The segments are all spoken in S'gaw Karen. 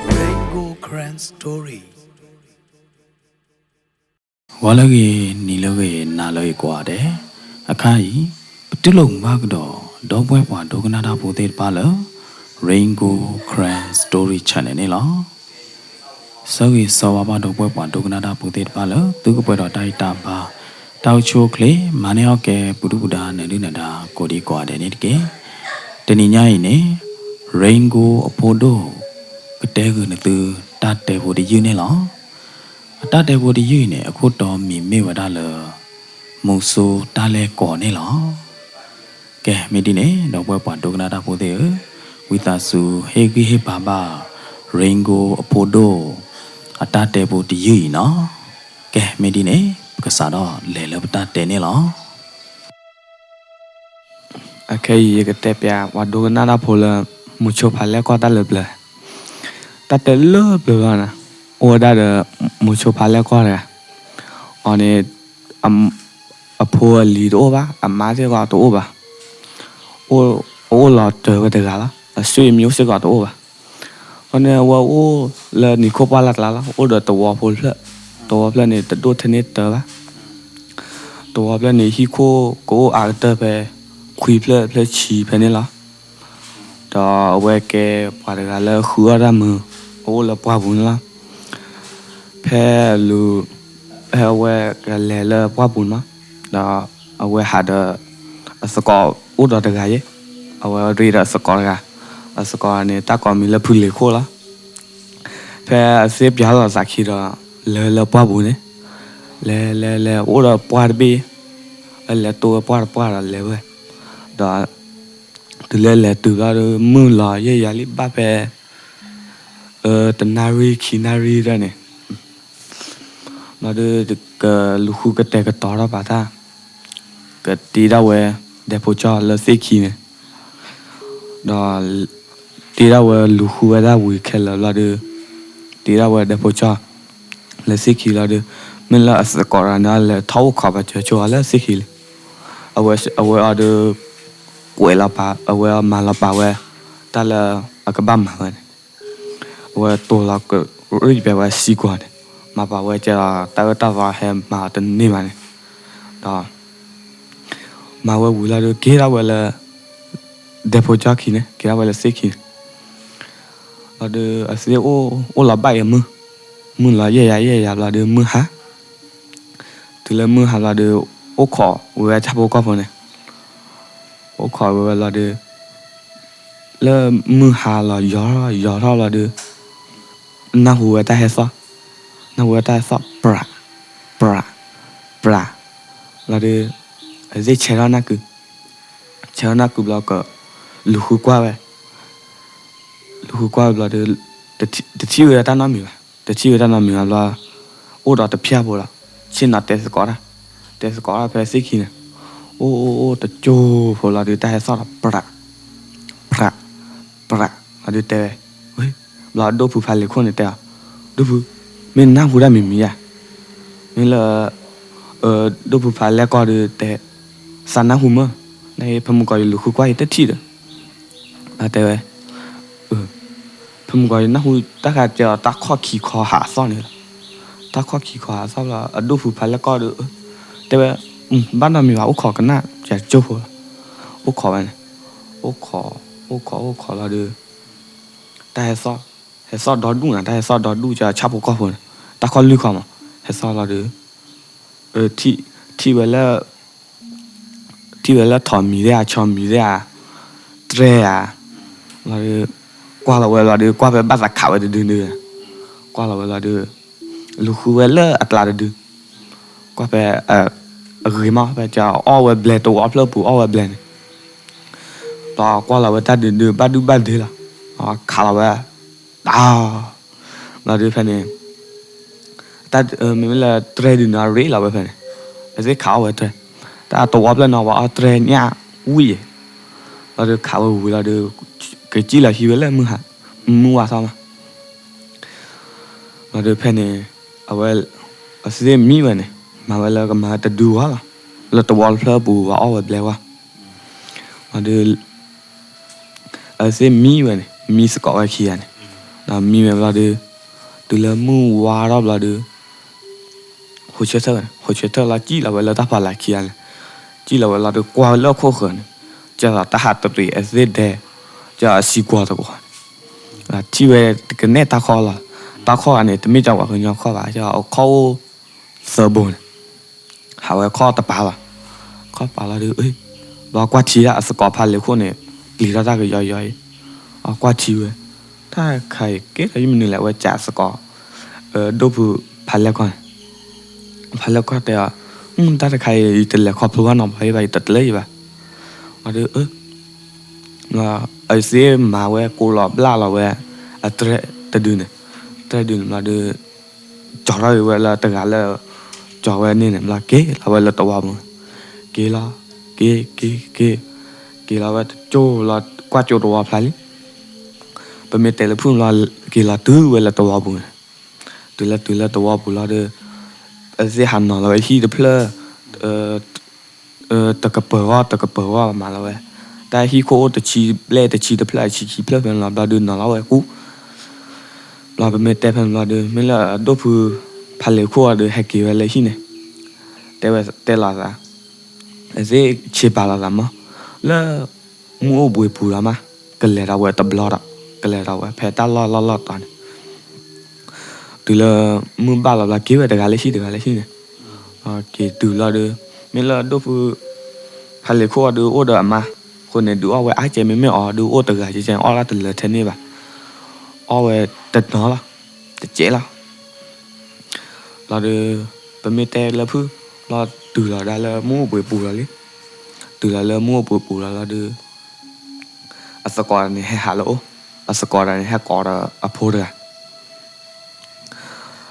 Rainbow Karen Story ဂီၤလၢအဂ့ၤ, နံၤလၢအဂ့ၤ, နၤလၢအဂ့ၤကိးဂၤဒဲး, အခါအံၤ ပတူၢ်လိာ်မုာ်ဘၣ်ကဒီး ဒီပုၢ်ဝဲၢ်ပှၤဒိကနၣ်တၢ်ဖိသ့ၣ်တဖၣ်လၢ Rain Gold Karen Story Channel န့ၣ်လီၤ. ဆၢဂ့ၤဆၢဝါဘၣ်ဒီပုၢ်ဝဲၢ်ပှၤဒိကနၣ်တၢ်ဖိသ့ၣ်တဖၣ်လၢ သုကပှဲၤဒီးတၢ်ဂံၢ်တၢ်ဘါ, တၢ်အိၣ်ဆူၣ်အိၣ်ချ့, မၤန့ၢ်အီၣ်ကဲ ပူၤဒုၣ်ပူၤဒါ နၢၤဒုၣ်နၢၤဒါ ကိးဒံကိးဂၤဒဲးန့ၣ်တက့ၢ်. တနံၤညါအံၤန့ၣ် Rain Gold အဖိဒိၣ် ကတဲဂုာ်နသု တၢ်တဲဖိတယုၢ်န့ၣ်လီၤ. အတၢ်တဲဖိတယုၢ်အံၤန့ၣ် အခိၣ်တီမံၤမ့ၢ်ဝဲဒၣ်လၢ မူဆိတၢ်လဲၤကီၤန့ၣ်လီၤ. ကဲ မ့ၢ်ဒ်န့ၣ် ဒီပုၢ်ဝဲၢ်ပှၤဒိကနၣ်တၢ်ဖိသ့ၣ်ဧၢ, ဝံသးစူၤဟ့ၣ်ဂံၢ်ဟ့ၣ်ဘါဘၣ် Rain Gold အဖိဒိၣ် အတၢ်တဲဖိတယုၢ်အံၤနီၤ. ကဲ မ့ၢ်ဒ်န့ၣ် ပကစးထီၣ်လဲၤလၢပတၢ်တဲန့ၣ်လီၤ. အခဲအံၤယကတဲပျး ပှၤဒိကနၣ်တၢ်ဖိလၢ မူဆိဖးလဲၢ်ကီၢ်တၢ်လၢပျၢၤ, တၢ်တဲလၢပျၢၤလီၤန့ၣ်, အိၣ်ဝဲဒၣ်ဒီး မူဆိဖးလဲၢ်ကီၢ်တဂၤ, အီၤန့ၣ် အဖိအလံၤတအိၣ်ဘၣ်, အမါစ့ၢ်ကီးတအိၣ်ဘၣ်, အိၣ်လီၤတၢၤဝဲတဂၤလီၤ, အဆွေမျိုးစ့ၢ်ကီးတအိၣ်ဘၣ်. အဃိန့ၣ်အဝဲအိၣ်လၢနံၤခိၣ်ပှၢ်လၢ်ကျါလီၤ, အိၣ်ဒီးသဝီဖိတဖျၢၣ်, သဝီဖျၢၣ်န့ၣ် တဒိၣ်ထဲန့ၢ်တၢၤဘၣ်. သဝီဖျၢၣ်န့ၣ် ဟံၣ်ခိၣ်ကအိၣ်အါကတၢၢ်ဖဲ ခွံဖျၢၣ် ဖျၢၣ်ဆံဖဲန့ၣ်လီၤ. ဒီးအဝဲကဲပှၤတဂၤလၢဃုအီၣ်တၢ်မုာ်, အအိၣ်လၢပှၢ်ပူၤန့ၣ်လီၤ. ဖဲအလူၤ, ဖဲအဝဲကလဲၤလၢပှၢ်ပူၤန့ၣ်လီၤ, ဒီးအဝဲဟးဒီး အသကိးအိၣ်ဒီးတဂၤယဲ, အဝဲရ့ဒီးအသကိးတဂၤ, အသကိးန့ၣ် တၢ်ကိးမံၤလၢဖုလ့ၤခိၣ်လီၤ. ဖဲအသ့ၣ်ပၠးလိာ်သးခံဒီး လဲၤလၢပှၢ်ပူၤန့ၣ်, လဲၤလဲၤလဲၤ အိၣ်ဒီးပှၢ်တဘ့ၣ်, လဲၤတိဝဲပှၢ်တပှၢ်ဒီးလဲၤဝဲ, ဒီး တုၤလၢလဲၤတုၤဘျီဒီး မုၢ်လီၤယဲၢ်ယၤလံ ဘၣ်ဖဲ တနၣ်ရံၣ်ခံနၣ်ရံၣ်ဒၣ်န့ၣ်, ဘျီဒီး ကလူၤဃုကတဲာ်ကတီၤထီၣ်ပာ်တၢ်, ကတ့ဒၣ်ဝဲ ဒဲဖိကၠီလၢသ့ၣ်ခံန့ၣ်, ဒီး တ့ဒၣ်ဝဲလူၤဃုဝဲဒၣ်ဝံၤခဲလၢာ်ဘျီဒီး တ့ဒၣ်ဝဲဒဲဖိကၠီ လၢသ့ၣ်ခံလီၤဒီး မ့ၢ်လၢအသကိးတဂၤန့ၣ် လဲၤထီၣ်အိၣ်ခိးပာ်စၢၤဆိအီၤလၢသ့ၣ်ခံလံ. အဝဲအီၤဒီး ကွဲးလီၤပာ် အဝဲအီၤမၤလီၤပာ်ဝဲ တၢ်လၢအကဘၣ်မၤဝဲန့ၣ်, အဝဲတိၤလီၤကရံၣ်ပျဲဝဲစံကွီၤန့ၣ်, မၤပာ်ဝဲကဲဒီး တၢ်အၢတၢ်သီဟဲမၤအီၤတန့ၢ်ဘၣ်န့ၣ်, ဒီး မၤဝဲဝံၤလီၤဒီး က့ၤထီၣ်ဝဲလၢ ဒဲဖိကၠီခံန့ၣ်, က့ၤထီၣ်ဝဲလၢသ့ၣ်ခံန့ၣ်, ဘျီဒီးအသ့ၣ်အိၣ်လီၤဘၣ်အံၤမုၢ်, မုၢ်လီၤယဲၢ်ယၤယဲၢ်ယၤဘျီဒီးမုၢ်ဟါ, တုၤလၢမုၢ်ဟါဘျီဒီး အိၣ်ခိးဝဲဆၣ်ဖိကီၢ်ဖိန့ၣ်, အိၣ်ခိးဝဲဝဲလီၤဒီး လၢမုၢ်ဟါလီၤယီၤထီၣ်ယီၤထီၣ်လီၤဒီး နၢ်ဟူဝဲတၢ်ဟဲသီၣ်, နၢ်ဟူဝဲတၢ်ဟဲသီၣ် ပြး, ပြး, ပြး, လီၤဒီး အသ့ၣ်ဆဲးထီၣ်နၢ်ကု, ဆဲးထီၣ်နၢ်ကုဘျီက လူၤဃုကွၢ်ဝဲ, လူၤဃုကွၢ်ဝဲဘျီဒီး တထံၣ်ဝဲတၢ်နီတမံၤဘၣ်, တထံၣ်ဝဲတၢ်နီတမံၤဘၣ်ဘျီ အိၣ်ဒီးတဖျၢၣ်ဖိလီၤ, ဆ့ၣ်နီၤတဲသကိးတၢ်, တဲသကိးတၢ်ဖဲသ့ၣ်ခံန့ၣ်, အိၣ်အိၣ်အိၣ်တကၠိဖိလီၤဒီး တၢ်ဟဲသီၣ်ဒီး ပြး, ပြး, ပြး လီၤဒီးတဲဝဲ, ဘျီဒိၣ်ဖုဖးလ့ၤခိၣ်န့ၣ်တဲအီၤ, ဒိၣ်ဖု, မ့ၢ်နၢ်ဟူတၢ်မံၤမံၤဧါ, မ့ၢ်လၢ ဒိၣ်ဖုဖးလဲၢ်ကီၢ်ဒီးတဲ, သးနၢ်ဟူမၢ်, နဖဲမုၢ်ကီးယလူၤဃုကွၢ်ယတထံၣ်ဒီး, တဲဝဲ ဖဲမုၢ်ကီးယနၢ်ဟူတၢ်ဃးကဲအီၤ တၢ်ခီၣ်ခံခီဟးအသီၣ်န့ၣ်လီၤ, တၢ်ခီၣ်ခံခီဟးအသီၣ်ဘျီ အဒိၣ်ဖုဖးလဲၢ်ကီၢ်ဒီး တဲဝဲ, ဘၣ်နီတမံၤဘၣ် အိၣ်ခိးကနၣ် ယကၠိဖိလီၤ, အိၣ်ခိးဝဲန့ၣ်, အိၣ်ခိး, အိၣ်ခိးအိၣ်ခိးလီၤဒီး တၢ်ဟဲသီၣ်, ဟဲသီၣ်ဒီဒူၣ်န့ၣ် တၢ်ဟဲသီၣ်ဒီဒူၣ်ကဆၣ်ဖိကီၢ်ဖိန့ၣ်, တၢ်ခီၣ်လွံၢ်ခီမး, ဟဲသီၣ်လီၤဒီး ထံၣ်ဝဲလၢ ထံၣ်ဝဲလၢထိးမံၤသ့ၣ်ဧါ ဆီမံၤသ့ၣ်ဧါ, တြဲၤဧါ, လီၤဒီး ကွၢ်လီၤဝဲလီၤဒီး ကွၢ်ဖဲဘၣ်သးခးဝဲတဒုဒု, ကွၢ်လီၤဝဲလီၤဒီး လူၤဃုဝဲလၢအကျါတဒု, ကွၢ်ဖဲ အဂ့ၤမး ဖဲကအီၣ်ဝဲဘျဲၣ် တဝီဖျၢၣ်ပူၤအီၣ်ဝဲဘျဲၣ်န့ၣ်, ဒီးကွၢ်လီၤဝဲတၢ်ဒုးဒုးဘၣ်ဒုၣ်ဘၣ်ဒ့လီၤ, ခးလီၤဝဲ, တၢ်, ဘျီဒုးဖဲန့ၣ်, တၢ်, မ့မ့ၢ်လၢတြဲၤဒုးန့ၣ်အရ့လီၤဝဲဖဲန့ၣ်, အသ့ၣ်ခးအီၣ်ဝဲတြဲၤ, တၢ်တဝီဖျၢၣ်န့ၣ် ဝဲအီၣ်တြဲၤညၣ်ဝံၣ်အံၤ, ဘျီဒုးခးဝဲဝံၤလီၤဒုး, ကစံၣ်လီၤဟံးဝဲလၢမုၢ်ဟါ, မုၢ်ဝါသီမး ဘျီဒုးဖဲန့ၣ်, အဝဲ, အသ့ၣ်မံဝဲန့ၣ်, မၤဝဲလၢကမၤတဒုဂီၢ်လီၤ, လၢတဝီတဖျၢၣ်အပူၤ ပှၤအီၣ်ဝဲဘျဲၣ်ဝါ, ဘျီဒုး, အသ့ၣ်မံဝဲန့ၣ် မံသကိးဝဲခံဂၤန့ၣ်, ဒီးမံဝဲဘျီဒုး, တုၤလၢမုၢ်ဝါထီၣ်ဘျီဒုး ဟိးဆၢထၢၣ်ဝဲန့ၣ် ဟိးဆၢထၢၣ်လီၤ စံၣ်လီၤဝဲလၢတၢ်ဖီလာ်ခံဂၤန့ၣ်, စံၣ်လီၤဝဲလီၤဒုးကွၢ်ဝဲလၢခိၣ်ဃၢၤန့ၣ်, ကဲသိးတၢ်ဟးတရံးအသ့ၣ်ဒဲ, ကဲအစံကွီၤတကွီၤန့ၣ်, ထံၣ်ဝဲတကနဲၣ်တၢ်ခီလီၤ, တၢ်ခီဂၤန့ၣ် တမ့ၢ်ကၠီပှၤကညီခီဘၣ် ကဲအခီၣ်အိၣ်သၢဘိန့ၣ်, ဟးဝဲခီၣ်တပၤလီၤ, ခီၣ်ပၤလီၤဒုး, ဘျီကွၢ်ထံဒၣ်အသကိးဖးလံာ်ခိၣ်န့ၣ်, ပျံၤထီၣ်တၢ်ကယီယီအံၤ, အကွၢ်ထံဝဲ, တၢ်ခါအံၤကဲထီၣ်ယမနုၤလဲၣ် အဝဲကးသကိး, ဒိၣ်ဖုဖးလဲၢ်ကီၢ်န့ၣ်, ဖးလဲၢ်ကီၢ်တဲအီၤ, တၢ်တခါအံၤ ယတလဲၤခီဖျိဘၣ်နီတဘျီဘၣ် ယတတလၢယဘၣ်, အီၤဒုး, အသ့ၣ်မၤဝဲကိးလီၤဘျၣ်လီၤဝဲ, အတြဲၤတဒုန့ၣ်, တြဲၤဒုန့ၣ်ဘျီဒုး, ကၠီၤထီၣ်က့ၤဝဲလၢတဂၤလၢ, ကၠီၤဝဲန့ၣ်န့ၣ် ဘျီက့ၤလီၤဝဲလၢတဝီပူၤ, က့ၤလီၤ, က့ၤ, က့ၤ, က့ၤ, က့ၤလီၤဝဲတကၠိလီၤ ကွၢ်ကၠိတဝီဖျါလံ, ပမ့ၢ်တဲလၢဖုၣ်ဘျီ, က့ၤလီၤတုၤဝဲလၢတဝီပူၤန့ၣ်, တုၤလၢတုၤလၢတဝီပူၤလီၤဒီး, အသ့ၣ်ဟးနီၤလီၤဝဲဟံၣ်တဖျၢၣ် တကပၤဂီၢ်တကပၤဂီၢ်မးလီၤဝဲ, တၢ်ဟံၣ်ခိၣ်အိၣ်တဆံဘျဲၣ်တဆံတဖျၢၣ်အဆံခံဖျၢၣ်ဖဲန့ၣ်လီၤ ဘျီဒုးနီၤလီၤဝဲကူ, ဘျီပမ့ၢ်တဲဖဲန့ၣ်ဘျီဒုး မ့ၢ်လၢအဒိၣ်ဖုဖးလံာ်ခိၣ်အီၤဒုးဟဲက့ၤဝဲလၢဟံၣ်န့ၣ်, တဲဝဲတဲလီၤသး, အသ့ၣ်ဆ့ပာ်လီၤသးမး, လၢ, မုၢ်အိၣ်ဘှံးပူၤလီၤမး, ကလဲၤဒီးဝဲတဘျီဒီး, ကလဲၤဒီးဝဲဖဲတၢ်လီၢ်လီၢ်လီၢ်တီၤန့ၣ် တုၤလၢမုၢ်ဘၣ်လီၤဘျီက့ၤဝဲတဂၤလၢဟံၣ်တဂၤလၢဟံၣ်န့ၣ်, က့ၤတုၤလီၤဒီး, မ့ၢ်လၢဒိၣ်ဖု, ဖးလံာ်ခိၣ်အီၤဒုးအိၣ်ဒီးအမါ, အဃိန့ၣ် ဒုးအီၣ်ဝဲအါကဲမ့မ့ၢ်အီၤဒုးအိၣ်တဂၤကဲကဲအီၣ်လၢတလၢထဲန့ၣ်ဘၣ်, အီၣ်ဝဲတနီၤလီၤ, တကဲလီၤ လီၤဒီး, ပမ့ၢ်တဲလၢဖုၣ်, လီၤတုၤလီၤဒၣ်လၢမုၢ်အိၣ်ဘှံးပူၤလီၤလံ, တုၤလီၤလၢမုၢ်အိၣ်ဘှံးပူၤလီၤလီၤဒီး, အသကိးန့ၣ်ဟဲဟးလၢအအိၣ်, အသကိးတဂၤန့ၣ်ဟဲကိးဒီးအဖိတဂၤ,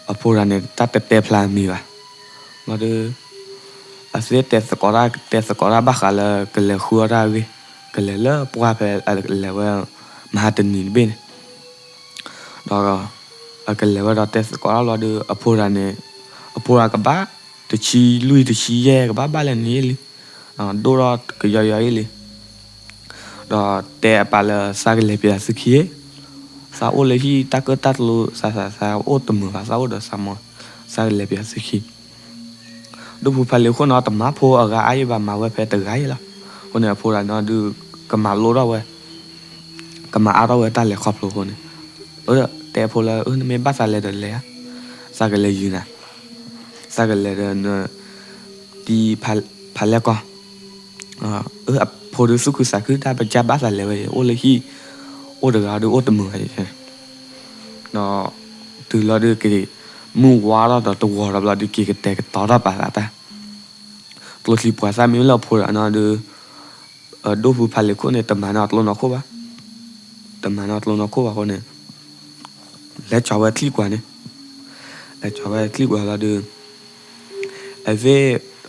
အဖိတဂၤန့ၣ် တၢ်တတဲဖျါအမံၤဘၣ်, လီၤဒီး, အသ့ၣ်တဲသကိးတၢ်တဲသကိးတၢ်ဘၣ်ဃးလၢကလဲၤဃုအီၣ်တၢ်အဂ့ၢ်, ကလဲၤလၢပှၢ်ဖဲလဲၤဝဲ, မဟါတနံၤတဘ့ၣ်န့ၣ် ဒီး, အကလဲၤဝဲဒီးတဲသကိးတၢ်လီၤဒီး အဖိတဂၤန့ၣ်, အဖိတဂၤကဘၣ်, တဆံလွံၢ်တဆံယဲၢ်ကဘၣ်ဘၣ်လဲၣ်န့ၣ်လံ, ဒိၣ်ထီၣ်ကယီယီအံၤလံ, ဒီးတဲအပၢ်လၢသးကလဲၤပၠးသုခံ, သးအိၣ်လၢဟံၣ်တၢ်ကၢၣ်တၢ်ကျူသးသးသးအိၣ်တမုာ်ဘၣ် သးအိၣ်ဒီးသးမီၤ, သးကလဲၤပၠးသုခံ ဒိၣ်ဖုဖးလံာ်ခိၣ်န့ၣ် တမၤဖိအဂၤအါယံၤဘၣ် မၤဝဲဖဲတဂၤအံၤလီၤ. အဃိန့ၣ် အဖိတဂၤန့ၣ်ဒုး ကမၤလိထီၣ်ဝဲ, ကမၤအါထီၣ်ဝဲတၢ်လဲၤခီဖျိအဃိန့ၣ်, အၢတဲအဖိလၢ အၢ နမ့ၢ်ဘၣ်သးလဲၤဒီးလဲၤဧါ, သးကလဲၤယုာ်နၤ, သးကလဲၤဒီး တံၤဖးလဲၢ်ကီၢ်, အၢအဖိဒုးသူၣ်ခုသးခုတၢ်ပကၢ်ဘၣ်သးလဲၤဝဲ အိၣ်လၢဟံၣ်, အိၣ်တဂၤဒုးအိၣ်တမုာ်ဘၣ် ဒီးတုၤလီၤဒုးက့ၤ, မုၢ်ဝါထီၣ်ဒီးတဝီၤဒီးဘျီဒုးက့ၤကတဲာ်ကတီၤထီၣ်ပာ်သးတၢ်, ကျိချံပှၤသၣ်မ့ၢ်လၢအဖိတဂၤန့ၣ်ဒုး, ဒိၣ်ဖုဖးလံာ်ခိၣ်န့ၣ် တမၤန့ၢ်အီၤကျိနီၢ်ခိၣ်ဘၣ်, တမၤန့ၢ်အီၤကျိနီၢ်ခိၣ်ဘၣ်အဃိန့ၣ်, လဲၤကၠီၤဝဲချံၣ်ကွၢ်န့ၣ်, လဲၤကၠီၤဝဲချံၣ်ကွၢ်လီၤဒုး အသ့ၣ်, ဒီး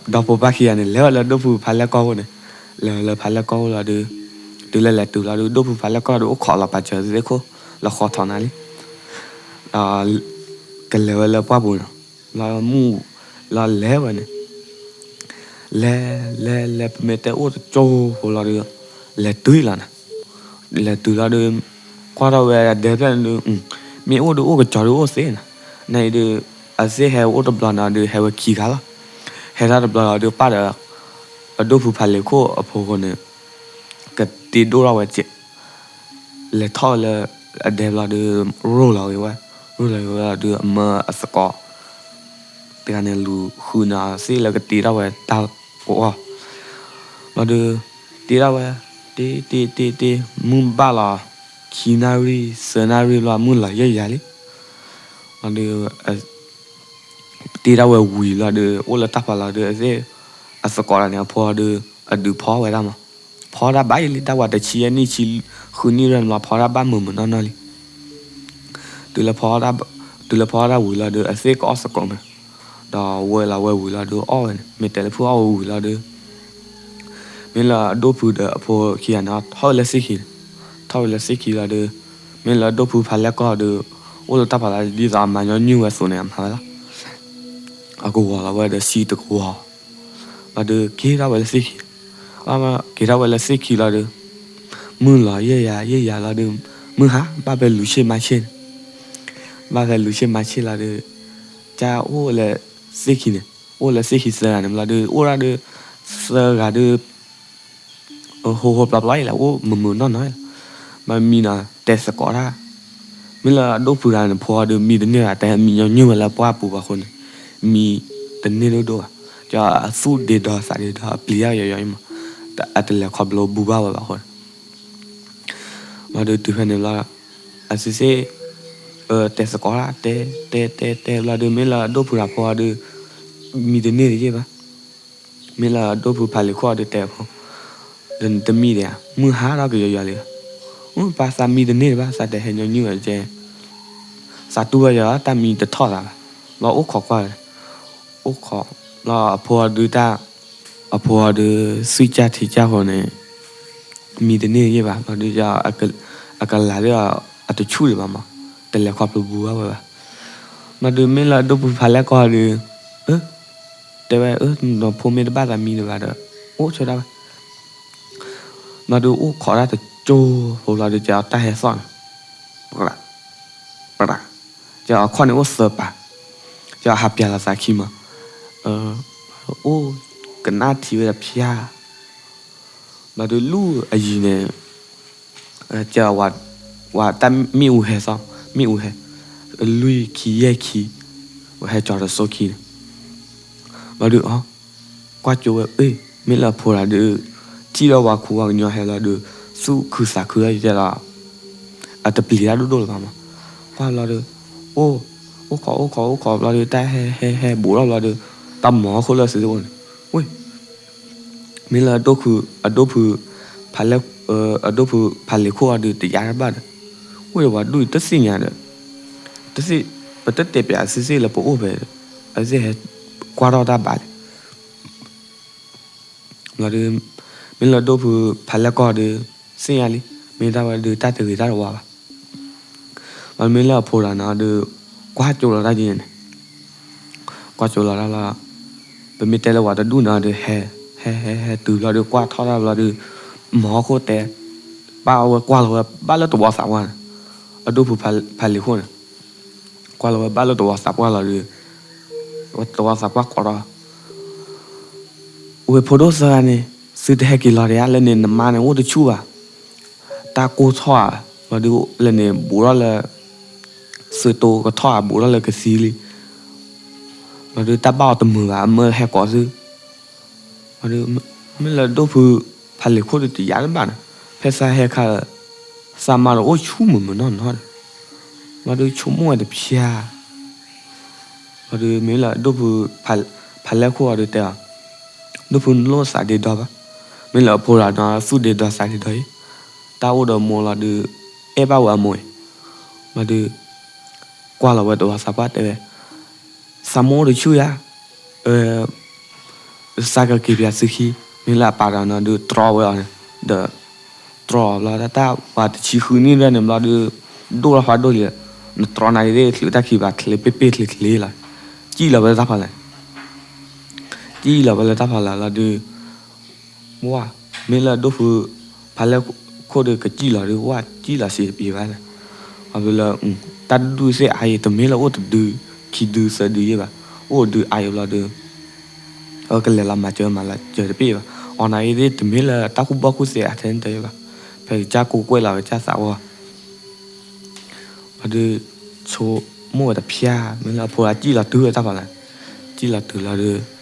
ဒီဖိပၢ်ခံဂၤန့ၣ် လဲၤဝဲလၢဒိၣ်ဖုဖးလဲၢ်ကီၢ်အဃိန့ၣ်, လဲၤဝဲလၢဖးလဲၢ်ကီၢ်အဃိလီၤဒုး, တုၤလၢလဲၤတုၤလီၤဒုး ဒိၣ်ဖုဖးလဲၢ်ကီၢ်ဒုးအိၣ်ခိးလီၤပာ်စၢၤသ့ၣ်ခိၣ်, လီၤဃီထီၣ်နၤလံ, ဒီးကလဲၤဝဲလၢပှၢ်ပူၤန့ၣ်, လီၤမုၢ်, လီၤလဲၤဝဲန့ၣ် လဲၤ, လဲၤလဲၤပမ့ၢ်တဲအိၣ်တကၠိဖိလီၤဒုး, လဲၤတုၤလီၤနၤ, လဲၤတုၤလီၤဒုး, ကွၢ်ထီၣ်ဝဲဒဲဖျၢၣ်န့ၣ်ဒုး, မ့ၢ်အိၣ်ဒုးအိၣ်ကကၠီၤဒုးအိၣ်သ့နၤ, နအံၤဒုး, အသ့ၣ်ဟဲအိၣ်တဘျီန့ၣ်ဒုး ဟဲဝဲခံဂၤလီၤ, ဟဲထီၣ်တဘျီလီၤဒုး ပၢ်ဒီး, အဒိၣ်ဖုဖးလံာ်ခိၣ်အဖိအဃိန့ၣ်, ကတ့ဒိၣ်ထီၣ်ဝဲ လဲၤထီၣ်လၢအဒဲဘျီဒုး, ရိၢ်လီၤဂ့ၤဝဲ, ရိၢ်လီၤဂ့ၤဝဲဒုး အမၢအသကိး တဂၤန့ၣ်လူၤဃုန့ၢ်သ့ၣ်လၢကတ့ထီၣ်ဝဲတၢ်ကအိၣ်, ဘျီဒုး, တ့ထီၣ်ဝဲ, တ့တ့တ့တ့, မုၢ်ဘၣ်လီၤ, ခံနၣ်ရံၣ်သၢနၣ်ရံၣ်ဘျီ မုၢ်လီၤယဲၢ်ယၤလံ, ဘျီဒုး တ့ထီၣ်ဝဲဝံၤလီၤဒုး အိၣ်လၢတၢ်ဖီလာ်ဒုး အသ့ၣ်, အသကိးတဂၤန့ၣ် အဖိဒုး အဒုးဖီဝဲဒၣ်မး, ဖီတၢ်ဘၣ်ယံာ်လံ တၢ်ဝၤတဆံယဲၢ်နံၣ်ဆံဃုနံၣ်ရဲၣ်န့ၣ်လီၤ ဖီတၢ်ဘၣ်မုာ်မုာ်နီၢ်နီၢ်လံ. တုၤလၢဖီတၢ်ဝံၤလီၤဒီး အသ့ၣ်ကအီၣ်သကိးမး, ဒီးဝဲလီၤဝဲဝံၤလီၤဒီးအီၣ်ဝဲန့ၣ် မ့ၢ်တဲလၢဖုအီၣ်ဝံၤလီၤဒီး မ့ၢ်လၢအဒိၣ်ဖုဒီးအဖိခံဂၤန့ၣ် ထီၣ်ဝဲလၢသ့ၣ်ခံန့ၣ်, ထီၣ်ဝဲလၢသ့ၣ်ခံလီၤဒီး မ့ၢ်လၢအဒိၣ်ဖုဖးလဲၢ်ကီၢ်ဒီး အိၣ်လၢတၢ်ဖီလာ်ဒ်သိးအမၤညီနုၢ်ဝဲအသိးန့ၣ် အမၤဝဲလီၤ. အကဝီၤလီၤဝဲဒီးစံတကဝီၤ ဘျီဒီးက့ၤထီၣ်ဝဲလၢသ့ၣ်ခံ, က့ၤထီၣ်ဝဲလၢသ့ၣ်ခံလီၤဒီး မုၢ်လီၤယဲၢ်ယၤယဲၢ်ယၤလီၤဒီး မုၢ်ဟါဘၣ်ဖဲလူၤဆ့ၣ်မၤဆ့ၣ်န့ၣ်, ဘၣ်ဖဲလူၤဆ့ၣ်မၤဆ့ၣ်လီၤဒီး ကအိၣ်လၢသ့ၣ်ခံန့ၣ်, အိၣ်လၢသ့ၣ်ခံသၢဂၤန့ၣ်ဘျီဒီး အိၣ်ဒၣ်ဒီး သၢဂၤဒီး ဟိဟိပျီပျီအံၤလီၤ အိၣ်မုာ်မုာ်နီၢ်နီၢ်လီၤ. မ့မံနီၤ တဲသကိးတၢ်, မ့ၢ်လၢအဒိၣ်ဖုတဂၤန့ၣ် ဖိအီၤဒီးမံတန့ၢ်ဘၣ် တဲမံညီနုၢ်ဝဲလၢပှၢ်ပူၤဘၣ်အဃိန့ၣ် မံတန့ၢ်ဒိၣ်ဒိၣ်ဘၣ်. ကီအသူၣ်ဒ့ဒီသးဒ့ဒီ အပျံၤတၢ်ကယီယီအံၤမး, အတလဲၤခီဖျိဘူးဘၣ်ဝဲဘၣ်အဃိန့ၣ် ဘျီဒီးတုၤဖဲန့ၣ်ဘျီ အစ့စ့ တဲသကိးတၢ် တဲ တဲ တဲ တဲဘျီဒီး မ့ၢ်လၢအဒိၣ်ဖုတဂၤဖိအီၤဒီး မံတန့ၢ်တယဲၢ်ဘၣ်. မ့ၢ်လၢအဒိၣ်ဖုဖးလံၤခိၣ်အီၤဒီးတဲအဖိ, ဒီးနတမံဒံးဧါ, မုၢ်ဟါထီၣ်ကယီယီလံ. အပၢ်သးမံတန့ၢ်တဘၣ် သးတဟဲညီနုၢ်ဝဲကဲ, သးတူၢ်ဘၣ်ယၤတၢ်မံတထီၣ်သးဘၣ်. ဘျီအိၣ်ခိးကွၢ်ဝဲ, အိၣ်ခိး, ဘျီအဖိအီၤဒုးတၢ်, အဖိအီၤဒုး သွံၣ်ကၢ်ထံကၢ်ဃိန့ၣ် မံတန့ၢ်တယဲၢ်ဘၣ် ဘျီဒီး အကလၤဒီး အတဆူၣ်ဒံးဘၣ်မး, တလဲၤခီဖျိဘူးဘၣ်ဝဲဘၣ်. ဘျီဒီးမ့ၢ်လၢအဒိၣ်ဖုဖးလဲၢ်ကီၢ်ဒီး တဲဝဲ အၢ နဖိမ့ၢ်တဘၣ်သးမံဒံးဘၣ်ဒီး အိၣ်ဆိဒၣ်ဝဲ. ဘျီဒီးအိၣ်ခိးတၢ်တကၠိဖိဘျီဒီး ကဲအီၤတၢ်ဟဲသီၣ်န့ၣ်, ပရၤ, ပရၤ, ကဲအခီၣ်န့ၣ်အိၣ်သၢပၤ, ကဲဟးပျးလီၤသးခံမး, အိၣ်ကနၣ်ထံဝဲတဖၠါ ဘျီဒီးလူၢ်အယံၤန့ၣ် ကဲဝဲတၢ်မ့ၣ်အူဟဲသီၣ်, မ့ၣ်အူဟဲ, လွံၢ်ခံယဲၢ်ခံ, ဝဲဟဲကၠီၤတစိခံန့ၣ်, ဘျီဒီး ကွၢ်ကၠိဝဲ အ့ မ့ၢ်လၢအဖိတဂၤဒီး ထံၣ်ဒီးပှၤခူပှၤကညီဟဲလီၤဒီး သူၣ်ခုသးခုလီၤယဲလီၤ, အတပျံၤတၢ်ဒိၣ်ဒိၣ်လၢၤဘၣ်မး, ကွၢ်ဘျီဒီး အိၣ်, အိၣ်ခိးအိၣ်ခိးအိၣ်ခိးဘျီဒီး တၢ်ဟဲဟဲဟဲဘူးထီၣ်ဘျီဒီး တၢ်မၤဟီၣ်ခိၣ်လၢသုအိၣ်န့ၣ်, ဝ့ၢ် မ့ၢ်လၢ အဒိၣ်ဖု, အဒိၣ်ဖုဖးလံၤခိၣ်အီၤဒီးတယါတဘၣ်ဒီး, အိၣ်ဒီးပှၤဒူၣ်အံၤတသ့ၣ်ညါဒီး, တသ့ၣ်, ပတတဲပၠးအစ့စ့လၢပအိၣ်ဖဲ, အစ့ဟဲကွၢ်ထီၣ်တၢ်ဘၣ်လဲၣ် ဘျီဒီး မ့ၢ်လၢဒိၣ်ဖုဖးလဲၢ်ကီၢ်ဒီး သ့ၣ်ညါလံ, မ့ၢ်တၢ်ဝဲဒီးတၢ်တဂ့ၤတၢ်တဝါဘၣ်. ဘျီမ့ၢ်လၢအဖိတဂၤန့ၣ်ဒီး ကွၢ်ကၠိလီၤတၢ်က့န့ၣ်, ကွၢ်ကၠိလီၤတၢ်လီၤ, ပမ့ၢ်တဲလၢပှၤတဒူၣ်န့ၣ်ဒီး ဟဲ, ဟဲဟဲဟဲတုၤဘျီဒီး ကွၢ်ထီၣ်တၢ်ဘျီဒီး, မၤဟီၣ်ခိၣ်တဲ, ဘၣ်ဝဲကွၢ်လီၤဝဲဘၣ်လၢတဝီသးပှၢ်န့ၣ်, အဒိၣ်ဖုဖးလံၤခိၣ်န့ၣ် ကွၢ်လီၤဝဲဘၣ်လၢတဝီသးပှၢ်လီၤဒီး, တဝီသးပှၢ်ကိးထီၣ်, ဝဲၢ်ဖိဒိၣ်သၢဂၤန့ၣ်, သုတဟဲက့ၤလီၤဒံးဧါ, လၢန့ၣ်နမါန့ၣ်အိၣ်တဆူၣ်ဘၣ်, တၢ်ကိၢ်ထီၣ်ဧါ, ဘျီဒီးလၢန့ၣ်ဘူးထီၣ်လၢ သုတိကထီၣ်ဧါ, ဘူးထီၣ်လၢကသံလံ, ဘျီဒီးတၢ်ဘၣ်အီၤတမုာ်ဘၣ်, အမၢဟဲကိးသု ဘျီဒီး မ့ၢ်လၢဒိၣ်ဖုဖးလံၤခိၣ်ဒီးတယါတဘၣ်န့ၣ်, ဖဲသးဟဲခါဒီး သးမါဒီးအိၣ်ဆူၣ်မုာ်မုာ်နီၢ်နီၢ်ဒီး, ဘျီဒီးဆိကမိၣ်ဝဲတဖျါ, ဘျီဒီးမ့ၢ်လၢဒိၣ်ဖု ဖးလဲၢ်ခိၣ်အီၤဒီးတဲအီၤ, ဒိၣ်ဖုနလိၣ်သးဒ့ဒီဘၣ်, မ့ၢ်လၢအဖိတဂၤန့ၣ် သူၣ်ဒ့ဒီသးဒ့ဒီအံၤ, တၢ်အိၣ်ဒီးမိၢ်လီၤဒီး အဲၣ်ဘၣ်ဝဲအမိၢ်အံၤ, ဘျီဒီး ကွၢ်လီၤဝဲတဝီသးပှၢ်တဲဝဲ, သးမိၢ်အိၣ်တဆူၣ်ယါ, သးကက့ၤပၠးသုခံ, မ့ၢ်လၢအပာ်ဒီးန့ၣ်ဒီးတြီဝဲအီၤန့ၣ်, ဒီး တြီဘျီတၢ်တၢ်ပှၤတဆံဃုနံၣ်ရဲၣ်န့ၣ်ဘျီဒီး ဒိၣ်လီၤဖးဒိၣ်လံ, နတြီနၤအံၤသ့ၣ်ချုးတၢ်ခံးဘၣ်ချ့ပ့ၢ်ပ့ၢ်ချ့ချ့လီၤ, ကံၣ်လီၤဝဲလၢတၢ်ဖီလာ်, ကံၣ်လီၤဝဲလၢတၢ်ဖီလာ်လီၤဒီး ဝါ, မ့ၢ်လၢဒိၣ်ဖု ဖးလဲၢ်ခိၣ်ဒီးကစံၣ်လီၤဒီး ဝါစံၣ်လီၤစံးတပံၤဘၣ်န့ၣ်, အဘျီလၢ တၢ်ဒူၣ်သ့ၣ်အါအံၤ တမ့ၢ်လၢအိၣ်တဒု ခံဒုသၢဒုယဲၢ်ဘၣ်, အိၣ်ဒုအါအံၤဘျီဒီး အကလဲၤလီၤမၤစၢၤမၤလီၤစၢၤတပ့ၢ်ဘၣ်, အီၤနၤအံၤသ့ၣ်တမ့ၢ်လၢတၢ်ကူၣ်ဘၣ်ကူၣ်သ့အါထဲန့ၣ်တယဲၢ်ဘၣ်, ဖဲကစၢ်ကိးကွဲၢ်လီၤကစၢ်သးဝီ ဘျီဒီး ဆိကမိၣ်ဝဲတဖျါ, မ့ၢ်လၢအဖိအစံၣ်လီၤတုၤဝဲတၢ်ဖီလာ်, စံၣ်လီၤတုၤလီၤဒီး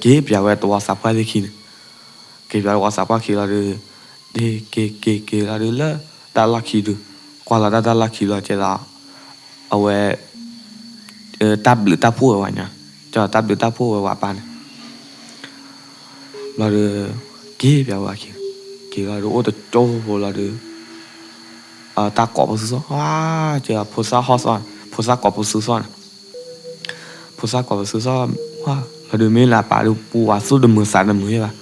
က့ၤပၠးဝဲတဝီသးပှၢ်သ့ၣ်ခံန့ၣ်, က့ၤပၠးတဝီသးပှၢ်ခံလီၤဒီး, က့ၤက့ၤက့ၤက့ၤလီၤဒီးလၢတၢ်လီၢ်ခံဒုး, ကွၢ်လီၤတၢ်တၢ်လီၢ်ခံလီၤကဲဒီး, အဝဲ တၢ်ဘျုးတၢ်ဖှိၣ်ဝဲဝဲညါ, ကၠီတၢ်ဘျုးတၢ်ဖှိၣ်ဝဲဝဲပၢ်န့ၣ် ဘျီဒီး က့ၤပၠးဝဲက့ၤ, က့ၤလီၤဒုးအိၣ်တကၠိဖိလီၤဒုး, တၢ်ကိးပသူစီၣ်, ကဲဖိသၣ်ဟီၣ်စီၣ်, ဖိသၣ်ကိးပသူစီၣ်န့ၣ်, ဖိသၣ်ကိးပသူစီၣ်, လီၤဒုးမ့ၢ်လၢအပၢ်ဒုးပူၤဝဲသူၣ်တမုာ်သးတမုာ်ယဲဘၣ်,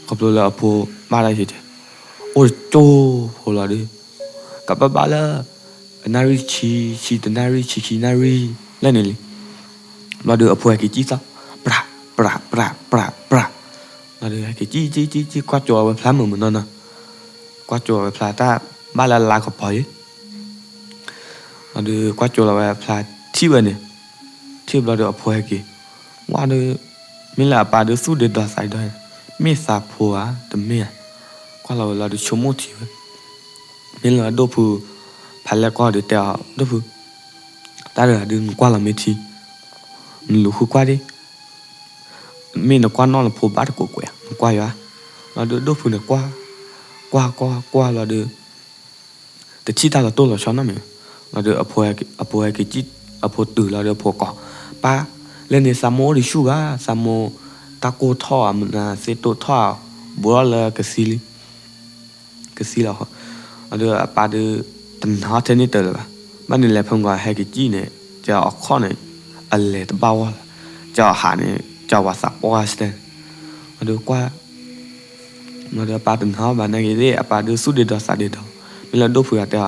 ခီဖျိလၢအဖိဘၣ်တၢ်ယဲကဲ, အိၣ်တကၠိဖိလီၤဒုး, ကဘၣ်ဘၣ်လၢ နၣ်ရံၣ်ဆံ, ဆံတနၣ်ရံၣ်, ဆံခံနၣ်ရံၣ်, လၢန့ၣ်လံ, ဘျီဒုးအဖိဟဲက့ၤကံၣ်သီၣ်, ပြး ပြး ပြး ပြး ပြး, ဘျီဒုးဟဲက့ၤကံၣ်ကံၣ်ကံၣ်ကံၣ် ကွၢ်ကၠိလီၤဝဲဖျါမုာ်မုာ်နီၢ်နီၢ်, ကွၢ်ကၠိလီၤဝဲဖျါတၢ်ဘၣ်လၢအလါကပီၤယဲ ဘျီဒုးကွၢ်ကၠိလီၤဝဲဖျါထံၣ်ဝဲန့ၣ်, ထံၣ်ဘျီဒုးအဖိဟဲက့ၤ, ဝါဒုး, မ့ၢ်လၢအပၢ်ဒုးသူၣ်ဒ့ဒီသးဒီ, မ့ၢ်သးဖိဧါ, တမ့ၢ်ဧါ, ကွၢ်လီၤဝဲလီၤဒုးဆိကမိၣ်ထံဝဲ, မ့ၢ်လၢဒိၣ်ဖု, ဖးလဲၢ်ကီၢ်ဒုးတဲအီၤ ဒိၣ်ဖု, တၢ်တဂၤဒုးနကွၢ်လီၤမ့ၢ်ထံ, နလူၤဃုကွၢ်ဒ့ မ့ၢ်နကွၢ်နီၣ်နဖိဘၣ်တကိးကွဲး နကွၢ်ယၤ, လီၤဒုးဒိၣ်ဖုန့ၣ်ကွၢ်, ကွၢ်ကွၢ်ကွၢ်လီၤဒုး, တထံၣ်တၢ်လီၤတိၢ်လီၤဆီနီတမံၤ, လီၤဒုးအဖိဟဲက့ၤ, အဖိတုၤလီၤဒုးအဖိကိး, ပၢ်, လၢန့ၣ်သးမိၢ်အိၣ်တဆူၣ်ဘၣ်, သးမိၢ်, တၢ်ကိၢ်ထီၣ်ဧါ မနုၤသ့ၣ်တိၢ်ထီၣ်ဧါ, ဘူးထီၣ်လၢကသံလံ ကသံလီၤဃီ, လီၤဒုးအပၢ်ဒုး, တနၤထဲန့ၣ်တၢၤလၢၤဘၣ်, ဘၣ်န့ၣ်လဲၤဖဲမုၢ်ဂီၤဟဲက့ၤကံၣ်န့ၣ်, ကအခီၣ်န့ၣ်, အလဲၤတဘၣ်ဝဲလီၤ, ကဟးန့ၣ်, ကဝၤသးပှၢ်စတဲ, လီၤဒုးကွၢ်, လီၤဒုးအပၢ်တနၤဘၣ်နာ်က့ၤသ့ၣ် အပၢ်ဒုးသူၣ်ဒ့ဒီသးဒ့ဒီ, မ့ၢ်လၢဒိၣ်ဖုဂၤတဲအီၤ,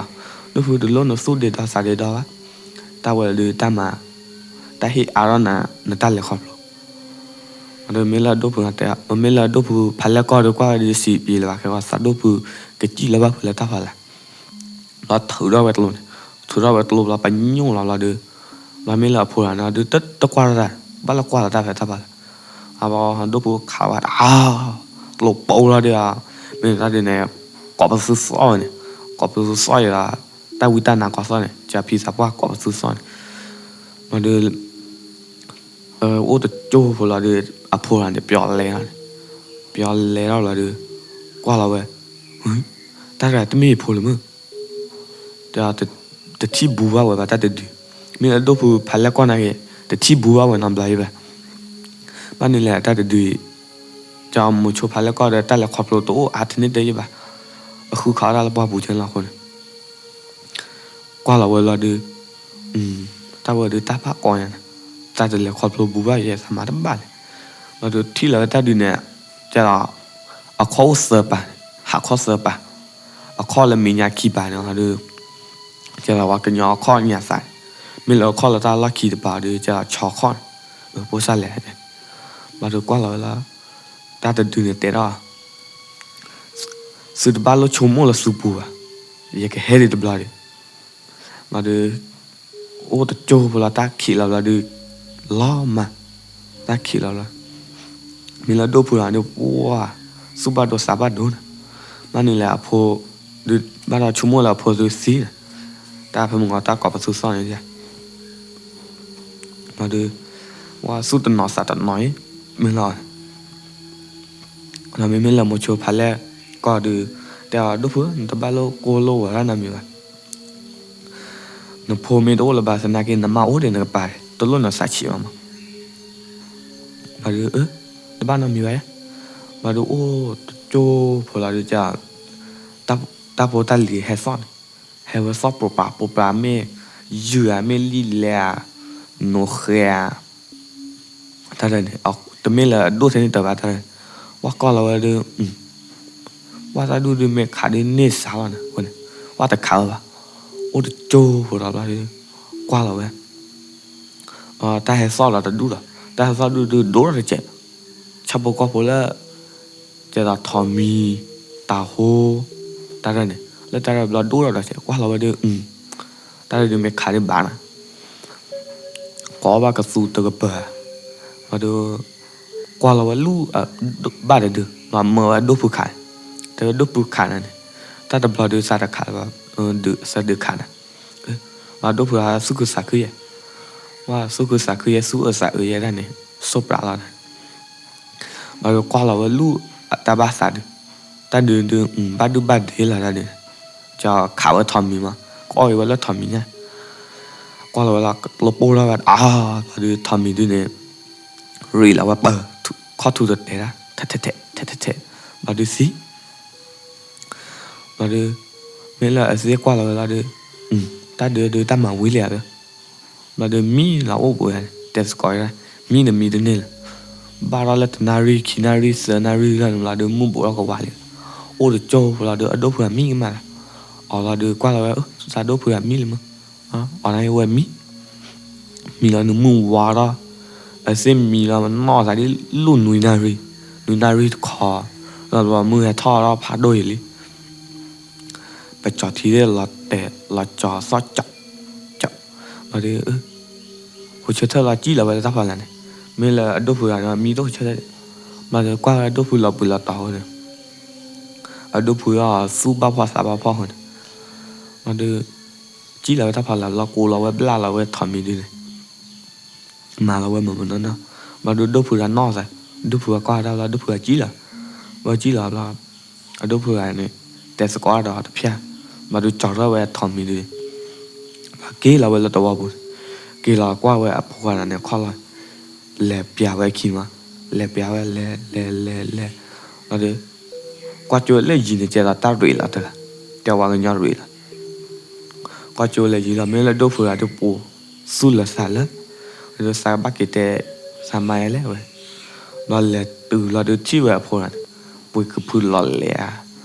ဒိၣ်ဖုတလိၣ်နသူၣ်ဒ့ဒီသးဒ့ဒီဘၣ်, တၢ်ဝဲဒုးတၢ်မၤ, တၢ်ဟ့ၣ်အါထီၣ်နၤ, နတၢ်လဲၤခီဖျိ ဒီးမ့ၢ်လၢဒိၣ်ဖု, မ့ၢ်လၢဒိၣ်ဖုဖးလဲၢ်ကီၢ်ဒီးကွၢ်ဝဲဒုးစံးပျ့ၤလၢၤဘၣ် ခဲကီးသးဒိၣ်ဖုကစံၣ်လၢဘၣ်ဖုးလၢတၢ်ဖီလာ်, ဒီးထုးထီၣ်ဝဲကျိန့ၣ်, ထုးထီၣ်ဝဲကျိဘျီပညိၣ်လီၤဘျီဒီး, ဘျီမ့ၢ်လၢအဖိတဂၤန့ၣ်ဒီးတကွၢ်လီၤတၢ်, ဘၣ်လၢကွၢ်လီၤတၢ်ဖဲတၢ်ဖီလာ်, အဘၣ်ဒိၣ်ဖုခးဝဲတအါ, ကျိပိလီၤဒီး, မ့ၢ်တၢ်ဒုးန့ၣ်, ကိးပသူသီၣ်ဝဲန့ၣ်, ကိးပသူသီၣ်ယဲဒီး, တၢ်ဝံတၢ်နါကီသီၣ်န့ၣ် ကဖံသးပှၢ်ကိးပသူသီၣ်န့ၣ်, ဘျီဒီး အိၣ်တကၠိဖိလီၤဒီး အဖိတဂၤန့ၣ် ပျီလဲၤထီၣ်န့ၣ်, ပျီလဲၤထီၣ်လီၤဒီး, ကွၢ်လီၤဝဲ, တၢ်တဂၤတမ့ၢ်ယဖိလၢၤမုၢ်, တထံၣ်ဘူးဘၣ်ဝဲဘၣ်တၢ်တဒု, မ့ၢ်လၢဒိၣ်ဖုဖးလဲၢ်ကီၢ်နာ်က့ၤ, တထံၣ်ဘူးဘၣ်ဝဲနီတဘျီယဲဘၣ်, ဘၣ်န့ၣ်လဲၣ်တၢ်တဒုအံၤ, ကမိၤဆိဖးလဲၢ်ကီၢ်ဒီးတၢ်လဲၤခီဖျိတအိၣ်အါထဲန့ၣ်တယဲဘၣ်, အဃုခးအီၣ်တၢ်လၢပှၢ်ပူၤကဲလီၤအဃိန့ၣ် ကွၢ်လီၤဝဲလီၤဒီး, တၢ်ဝဲဒုးတၢ်ဘၣ်ကီညါန့ၣ်, တၢ်တလဲၤခီဖျိဘူးဘၣ်ယဲသးမၤတဘၣ်လဲၣ်, လီၤဒီးထံၣ်လီၤဝဲတၢ်ဒုးန့ၣ်, ကဲဒီး, အခီၣ်အိၣ်သၢပၤ, ဟးခီၣ်သၢပၤ, အခီၣ်လၢမဲာ်ညါခံပၤန့ၣ်လီၤဒီး, ကဲဒီးပှၤကညီအခီၣ်ညါသးန့ၣ်, မ့ၢ်လၢအခီၣ်လၢတၢ်လီၢ်ခံတပၤဒီး ကဲဒီးဆီခီၣ်န့ၣ်, ဖိစၢ်လဲၤန့ၣ်, ဘျီဒီးကွၢ်လီၤဝဲလီၤ, တၢ်တဒုန့ၣ်တဲထီၣ် သုတဘၣ်လိၣ်ဆိကမိၣ်လၢသုပူၤဘၣ်, ယကဟဲဒံးတဘျီဒီး, ဘျီဒီး, အိၣ်တကၠိဖိလီၤတၢ်ခံးလီၤဘျီဒီး, လီၤမၢ်, တၢ်ခံးလီၤဘျီ, မ့ၢ်လၢဒိၣ်ဖုလီၤဒီး ပှၤ, သူၣ်ဘၣ်ဒိသးဘၣ်ဒိန့ၣ်, ဘၣ်န့ၣ်လဲၣ်အဖိ, ဒုးဘၣ်ဒီးဆိကမိၣ်လၢအဖိသုသံန့ၣ်, တၢ်ဖဲမုၢ်ဂီၤတၢ်ကိးပသူသီၣ်န့ၣ်, ဘျီဒီး, ပှၤသူၣ်တနီၤသးတနီၤအံၤ, မ့ၢ်လီၤ ဒီးမ့မ့ၢ်လၢမိၤဆိဖးလဲၢ်ကီၢ်ဒီး, တဲအီၤဒိၣ်ဖု နတဘၣ်လိၣ်ကိၢ်လိၣ်ဝဲဒၣ်နီတမံၤဘၣ်, နဖိမ့ၢ်တအိၣ်လၢၤဘၣ်သနာ်က့ နမါအိၣ်ဒီးနကပၤ, တလိၣ်နသးဆံးဘၣ်မး, ဘျီဒီး, တဘၣ်နီတမံၤဘၣ်ယါ, ဘျီဒီးအိၣ်တကၠိဖိလီၤဒီး, တၢ်ဖိတၢ်လံၤဟဲသီၣ်န့ၣ်, ဟဲဝဲသီၣ်ပိာ်ပၤပိာ်ပၤမ့ၢ်, ယုၢ်ဧါမ့ၢ်လံၣ်လဲၣ်ဧါ, နိဃဲဧါ တၢ်ဒ်န့ၣ်, တမ့ၢ်လၢအဒိၣ်ထဲန့ၣ်တၢၤဘၣ်တၢ်, ပှၤကွၢ်လီၤဝဲဒီး, ပှၤတၢ်ဒူၣ်ဒုးမ့ၢ်ခးဒုးန့ၢ်စါလီၤန့ၣ်, အဃိန့ၣ်, ပှၤတခးဝဲဘၣ်, အိၣ်တကၠိဖိဒီးဘျီဒီး, ကွၢ်လီၤဝဲ, တၢ်ဟဲသီၣ်လီၤတဒူၣ်လီၤ, တၢ်ဟဲသီၣ်ဒူၣ်ဒုးဒိၣ်ထီၣ်တစဲး, ဆၣ်ဖိကီၢ်ဖိလၢ ကဲဒီးထိးမံၤ, တၤဟိ, တၢ်ဒ်န့ၣ်, လၢတၢ်ဒ်ဘျီဒိၣ်ထီၣ်ဒီးစဲး ကွၢ်လီၤဝဲဒီး, တၢ်ဒ်ဒုးမ့ၢ်ခးဒုးဘၣ်နၤ, ကိးဘၣ်ကသူတကပၤ, ဘျီဒီး, ကွၢ်လီၤဝဲလူၢ်, ဘၣ်တဒု, ဘျီမၢဝဲဒိၣ်ဖုခးန့ၣ်, တဲဝဲဒိၣ်ဖုခးနၤန့ၣ်, တၢ်တဘျီဒုးသးတခးလၢၤဘၣ်, ဒုးသးဒုးခးနၤ ဘျီဒိၣ်ဖုသူၣ်ခုသးခုယဲၢ်, ပှၤသူၣ်ခုသးခုယဲၢ်သူၣ်အၢသးအၢယဲၢ်ဒၣ်န့ၣ်, စိၢ်ပြးလီၤန့ၣ်, ဘျီဒီးကွၢ်လီၤဝဲလူၢ်တၢ်ဘၣ်သးဒုး, တၢ်ဒုးဒုး, ဘၣ်ဒုၣ်ဘၣ်ဒ့လီၤတၢ်ဒုး, ကခးဝဲထိးမံၤမး, ကအီၣ်အံၤဝဲလၢထိးမံၤညါ, ကွၢ်လီၤဝဲလီၤကျိပိၢ်ထီၣ်ဝဲအါ, ဘျီဒီးထိးမံၤဒုးန့ၣ် ရံးလီၤဝဲပၢၢ်, ခီၣ်ထူတတဲဒၣ်, ထဲထဲထဲထဲထဲထဲ, ဘျီဒုးသံ ဘျီဒုး မ့ၢ်လၢအသ့ကွၢ်လီၤဝဲလီၤဒီး တၢ်ဒုးဒုးတၢ်မၤဝံၤလံဧါဒီး ဘျီဒုးမံလီၤအိၣ်ပှဲၤန့ၣ် တဲသကိးဒၣ် မံတမံတန့ၢ်လၢၤ ဘၣ်ထီၣ်လၢတနၣ်ရံၣ် ခံနၣ်ရံၣ် သၢနၣ်ရံၣ်လီၤန့ၣ် ဘျီဒုးမုၢ်ဘိးထီၣ်ကဝါလံ အိၣ်တကၠိၢ်လီၤဒီး အဒိၣ်ဖုအမံကမၣ်လီၤ အီၤလီၤဒုးကွၢ်လီၤဝဲ သးဒိၣ်ဖုအမံလံမး အီၤန့ၣ်ဝဲမံ မံလီၤနုာ်မုၢ်ဝါထီၣ် အသ့ၣ်မံလီၤနီၢ်သးဒ်လူၢ်နွံနၣ်ရံၣ် နွံနၣ်ရံၣ်တခီ လီၤဘျီမုၢ်ဟဲထီၣ်ထီၣ်ဖးဒိၣ်အံၤလံ ပကၠီၤထံသ့ၣ်လီၤတဲာ်လီၤကၠီၤသီၣ်ကၠီၤ ကၠီၤ ဘျီဒီး ဃိဆၢထၢၣ်လီၤကံၣ်လီၤဝဲလၢတၢ်ဖီလာ်န့ၣ် မ့ၢ်လၢအဒိၣ်ဖုဂၤဒီးမံတအိၣ်ဆၢထၢၣ် ဘျီဒီးကွၢ်ဝဲအဒိၣ်ဖုလီၤပှံၤလီၤတီၤဃိန့ၣ် အဒိၣ်ဖုအီၤသူၣ်ဘၣ်ဖှီၣ်သးဘၣ်ဖှီၣ်ဃိန့ၣ် ဘျီဒီး ကံၣ်လီၤဝဲတၢ်ဖီလာ်လီၤ ကိးလီၤဝဲဘျၣ်လီၤဝဲထိးမံၤဒုန့ၣ် မၤလီၤဝဲမုၢ်မုၢ်နီၢ်နီၢ် ဘျီဒီးဒိၣ်ဖုဂၤနီၢ်သး ဒိၣ်ဖုဂၤကွၢ်တၢ်ဘျီ ဒိၣ်ဖုဂၤကံၣ်လီၤ ဝဲကံၣ်လီၤဘျီ အဒိၣ်ဖုဂၤန့ၣ် တဲသကိးဒီးတဖၠၣ် ဘျီဒီးကၠီၤထီၣ်ဝဲအထိးမံၤဒုန့ၣ် ဘျီက့ၤလီၤဝဲလၢတဝီပူၤန့ၣ် က့ၤလီၤကွၢ်ဝဲအဖိခွါန့ၣ်ခီၣ်လီၤ လဲၤပျးဝဲခံမး လဲၤပျးဝဲလဲၤလဲၤလဲၤလဲၤ ဘျီဒီး ကွၢ်ကၠိလၢယံၤန့ၣ် ကဲဒီးတၢ်ရ့းလီၤတဂၤ တဲဝဲကညီရ့းလီၤ ကွၢ်ကၠိလဲၤယံၤလီၤ မ့ၢ်လၢဒိၣ်ဖုဂၤဒုးပူၤ သူၣ်လၢသးလၢ ဒီးသးကဘၣ်က့ၤတဲ သးမါယဲလဲၣ်ဝဲ ဘျီလဲၤတုၤလီၤဒုးထံၣ်ဝဲအဖိန့ၣ် ပှ့ၤကဖုလီၤလဲၤဧါ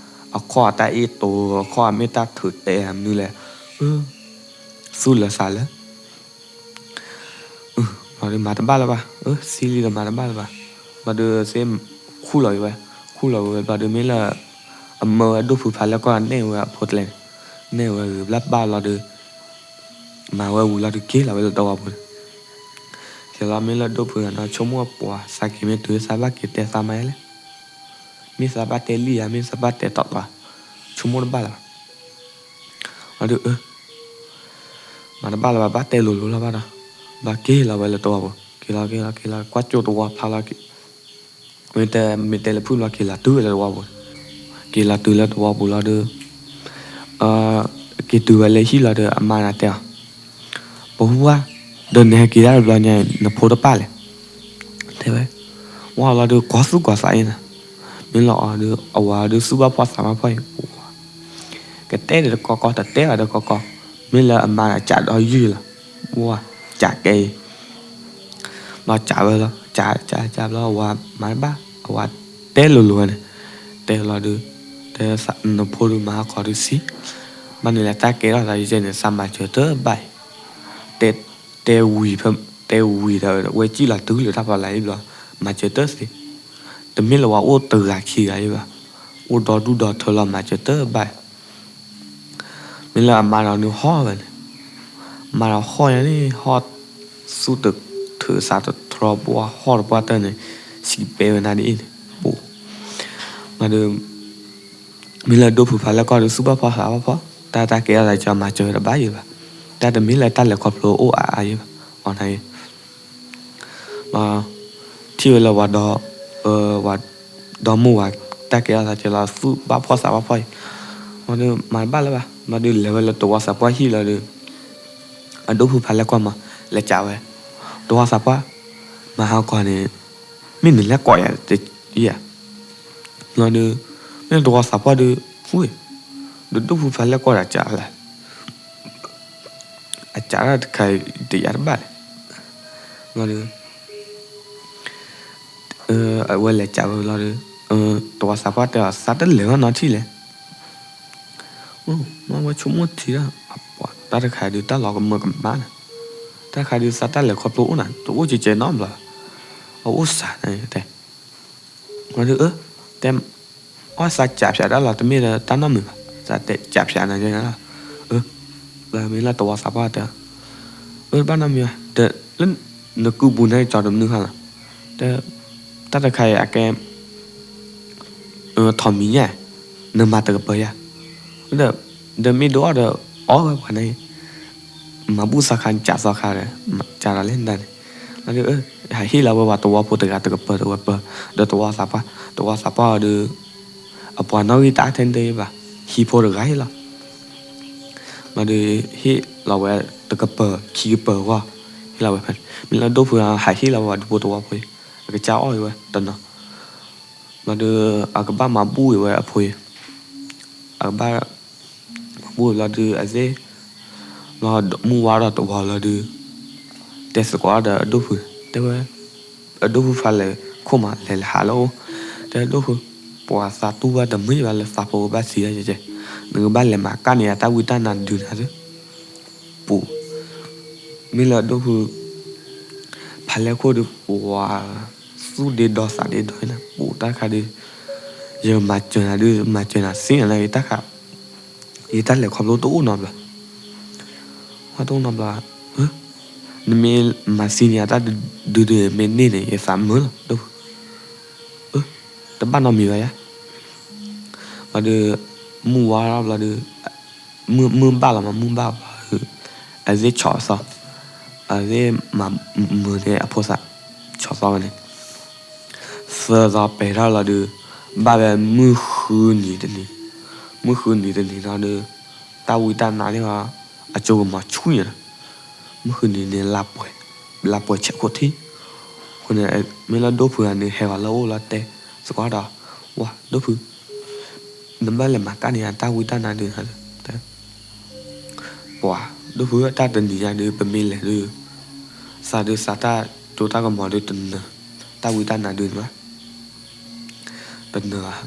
အခီၣ်အတၢ်အ့ၣ်တိၤ အခီၣ်အမ့ၢ်တၢ်ထုးတဲဧါမနုၤလဲၣ် သူၣ်လၢသးလၢ ဘျီဒီးမၤတဘၣ်လၢၤဘၣ် သံလံဒီးမၤတဘၣ်လၢၤဘၣ် ဘျီဒီးသ့ၣ်ခူၣ်လီၤက့ၤဝဲ ခူၣ်လီၤက့ၤဝဲ ဘျီဒီးမ့ၢ်လၢ အမၢဝဲဒိၣ်ဖုဖးလဲၢ်ကီၢ်န့ၢ်ဝဲအဖိတလဲန့ၣ် န့ၢ်ဝဲဂ့ၤဘျၣ်ဘၣ်လီၤဒီး မၤဝဲဝံၤလီၤဒုးက့ၤလီၤဝဲလၢတဝီပူၤန့ၣ် ကဲလီၤမ့ၢ်လၢဒိၣ်ဖုဂၤနီၢ်ဆိကမိၣ်အပှၤ သးက့ၤမ့ၢ်တုၤသးဘၣ်က့ၤတဲသးမါယဲလဲၣ် မ့ၢ်သးဘၣ်တဲလံဧါ မ့ၢ်သးဘၣ်တဲတီတီ ဆိကမိၣ်တဘၣ်လၢၤဘၣ် အဒုး မၤတဘၣ်လၢၤဘၣ် ဘၣ်တဲလိၤလိၤလီၤဘၣ်ဒီး ဘျီက့ၤလီၤဝဲလၢတဝီပူၤ က့ၤလီၤက့ၤလီၤက့ၤလီၤ ကွၢ်ကၠိတဝီဖျါလီၤ မ့ၢ်တဲမ့ၢ်တဲလၢဖုၣ်ဘျီက့ၤလီၤတုၤဝဲလၢတဝီပူၤ က့ၤလီၤတုၤလၢတဝီပူၤလီၤဒီး က့ၤတုၤဝဲလၢဟံၣ်လီၤဒီး အမါန့ၣ်တဲအီၤ ပဟူဝါ ဒီးနဟဲက့ၤဒၣ်တဘျီညါ နဖိတပၣ်လဲၣ် တဲဝဲ ဝါလီၤဒီး ကွၢ်သူၣ်ကွၢ်သးအံၤန့ၣ် မ့ၢ်လီၤအီၤဒီး အဝၤဒီးသူၣ်ဘၣ်ဖှီၣ်သးဘၣ်ဖှီၣ်အံၤ ကတဲဒီးတကီကီ တတဲဘၣ်ဒီးကီကီ မ့ၢ်လၢအမါန့ၣ် ကးဒီးယုၢ်လီၤ ဝါ ကးကဲအံၤ ဘျီကးဝဲလီၤ ကးကးကးဘျီ အဝၤမၤတဘၣ် အဝၤတဲလိၤလိၤဝဲန့ၣ် တဲလီၤဒုး တဲနဖိဒုးမၤဟါခီဒုးသံ ဘၣ်န့ၣ်လဲၣ်တၢ်ကဲထီၣ်သးယဲန့ၣ် သးမၤစၢၤတဘၣ်အံၤ တဲ တဲဝံၤ တဲဝံၤဒီးဝဲကံၣ်လီၤတုၤလၢတၢ်ဖီလာ်အံၤဘျီ မၤစၢၤတသ့ တမ့ၢ်လၢဝဲအိၣ်တဂၤခံဂၤအံၤဘၣ် အိၣ်ဒီဒူၣ်ဒီထၢလီၤ မၤစၢၤတဘၣ် မ့ၢ်လၢအမါဒီးနုာ်ဟီၣ်ဝဲန့ၣ် မါဒီးဟီၣ်ညါန့ၣ် ဟီၣ်သူၣ်တထုးသးတထြီပှၢ် ဟီၣ်တပှၢ်တၢၢ်န့ၣ် စံးပဲဝဲနၤဒ်အံၤန့ၣ် ပူၤ မ့ၢ်လၢဒိၣ်ဖုဖးလဲၢ်ကီၢ်ဒီး သူၣ်ဘၣ်ဖှီၣ်သးဘၣ်ဖှီၣ် တၢ်တၢ်ကဲထီၣ်သးကမၤစၢၤတဘၣ်ယံၤဘၣ် တၢ်တမ့ၢ်လၢတၢ်လဲၤခီဖျိအိၣ်အါအါယံၤဘၣ် အီၤနၤအံၤ ထံၣ်ဝဲလၢဝၤဒီ ဝၤဒီမိၢ်ဝၤ တၢ်ကဲထီၣ်သးကဲလီၤ သူၣ်ဘၣ်ဖှီၣ်သးဘၣ်ဖှီၣ်အံၤ မၤဒုးမၤတဘၣ်လၢၤဘၣ် မၤဒုးလဲၤဝဲလၢတဝီသးပှၢ်ဟံၣ်လီၤဒီး အဒိၣ်ဖုဖးလဲၢ်ကီၢ်မး လဲၤကးဝဲ တဝီသးပှၢ် မၤဟါကီၢ်န့ၣ် မ့ၢ်နလဲၤကိးယၤတယၤ လီၤဒီး မ့ၢ်တဝီသးပှၢ်ဒီး ဝ့ၢ် ဒီးဒိၣ်ဖုဖးလဲၢ်ကီၢ်ဒီးကးလဲၣ် အကးတၢ်တခါတယၤတဘၣ်လဲၣ် လီၤဒီး အဝဲလဲၤကးဝဲလီၤဒီး တဝီသးပှၢ်တဲအီၤ သးတလဲၤဘၣ်နီထံၣ်လဲၣ် မ့ၢ်ဝဲဆိကမိၣ်ထံဒီး အပှၤတၢ်တခါဒုးတၢ်လီၤကမၢကမၣ်နၤ တၢ်တခါဒုးသးတၢ်လဲၤခီဖျိအိၣ်နၤ တအိၣ်ကဲကဲနီတဘျီဘၣ် အအိၣ်စးနၤတဲ ဝဲဒုး တဲ အီၣ်သးကးဖျးတၢ်လီၤ တမ့ၢ်ဒီးတၢ်နီတမံၤဘၣ် သးတဲကးဖျးနၤကဲလီၤ မ့ၢ်လၢတဝီသးပှၢ်တဲ အၢ တဘၣ်နီတမံၤဘၣ် ဒီးလၢနကုပူၤန့ၣ်ကၠီၤတမနုၤဃီလီၤ တဲ တၢ်တခါအံၤအကဲ ထိးမံၤညါ နမၤတကပၤယၤ ဒီး ဒီးမ့ၢ်ဒိးအီၣ်ဒီး အီၣ်ဝဲပှၤန့ၣ် မၤဘူၣ်သီခါ ကးသီခါဒီး ကးဒီးလဲၣ်နတၢ်န့ၣ် လီၤဒီး ဟးဟ့ၣ်လီၤဝဲပှၤတဝီဖိတဂၤတကပၤတကပၤ ဒီးတဝီသးပှၢ် တဝီသးပှၢ်အီၤဒီး အပှၤနီၣ်ဂံၢ်တၢ်ထဲန့ၣ်တဘၣ် ဟံၣ်ဖိတဂၤဟ့ၣ်လီၤ လီၤဒီး ဟ့ၣ်လီၤဝဲတကပၤခံကပၤဂီၢ် ဟ့ၣ်လီၤဝဲဖဲန့ၣ် မ့ၢ်လၢဒိၣ်ဖုဟးဟ့ၣ်လီၤဝဲပှၤဒူဖိတဝီဖိ အကစၢ်အီၣ်ဝဲတနီၤ ဘျီဒီး အကဘၣ်မၤဘူၣ်ဝဲအဖိအံၤ, အကဘၣ်မၤဘူၣ်ဝဲဘျီဒီး အသ့ၣ်, ဘျီမုၢ်ဝါထီၣ်တဝီဘျီဒီး တဲသကိးဒီးအဒိၣ်ဖု, တဲဝဲ, အဒိၣ်ဖုဖးလဲၢ်ခိၣ်မး လဲၤလဲၤဟးလၢအအိၣ်, တဲဒိၣ်ဖု, ပှၤသးတူၢ်ဘၣ်တမုာ်ဘၣ်လၢသးဖိကဘၣ်သံယဲ, နကဘၣ်လဲၤမၤကၣ်န့ၢ်ယတၢ်ဝံတၢ်နါဒုးနၤသ့, ပူၤ မ့ၢ်လၢအဒိၣ်ဖု ဖးလဲၢ်ခိၣ်ဒီး ပှၤသူၣ်ဒ့ဒီသးဒ့ဒီနၤ ပူၤတၢ်တခါဒီး ယမၤစၢၤနၤဒုး မၤစၢၤနၤသ့နၤ တၢ်ခါ, ယတၢ်လဲၤခီဖျိတအိၣ်နီတဘျီ, တအိၣ်နီတဘျီ, နမ့ၢ်မၤသံန့ၢ်ယတၢ်ဒုးဒုးမ့ၢ်န့ၢ်န့ၣ် ယသးမုာ်လီၤ ဒိၣ်ဖု, တဘၣ်နီတမံၤဘၣ်ယၤ ဘျီဒီး မုၢ်ဝါထီၣ်ဘျီဒီး မုၢ်ဘၣ်လီၤမး မုၢ်ဘၣ်ဘျီဒီး အသ့ၣ်ဆီၣ်သီ, အသ့ၣ်မၤမုာ်န့ၢ်အဖိသၣ်, ဆီၣ်သီဝဲန့ၣ်, သၢသီပဲၤထီၣ်လီၤဒီး ဘၣ်ဝဲမုၢ်ဃုနံၤတနံၤ, မုၢ်ဃုနံၤတနံၤလီၤဒီး တၢ်ဝံတၢ်နါသ့ၣ် အစိကမီၤဆူၣ်ညါလီၤ, မုၢ်ဃုနံၤန့ၣ် လါပှဲၤဆဲးခိၣ်ထံ, အဃိန့ၣ် မ့ၢ်လၢဒိၣ်ဖုဂၤန့ၣ် ဟဲဂီၤလၢအအိၣ်လီၤတဲသကိးဒီး, ဝါ ဒိၣ်ဖု နဘၣ်လဲၤမၤကၣ်န့ၢ်ယတၢ်ဝံတၢ်နါဒုး, ပှၤ ဒိၣ်ဖု တၢ်တနံၤညါဒုး ပမ့ၢ်လဲၤဒုး သးဒုးသးတၢ်စိတၢ်ကမီၤဒုးတနၢၤ, တၢ်ဝံတၢ်နါဒုးန့ၣ်ဘၣ်, တနၢၤဘၣ်,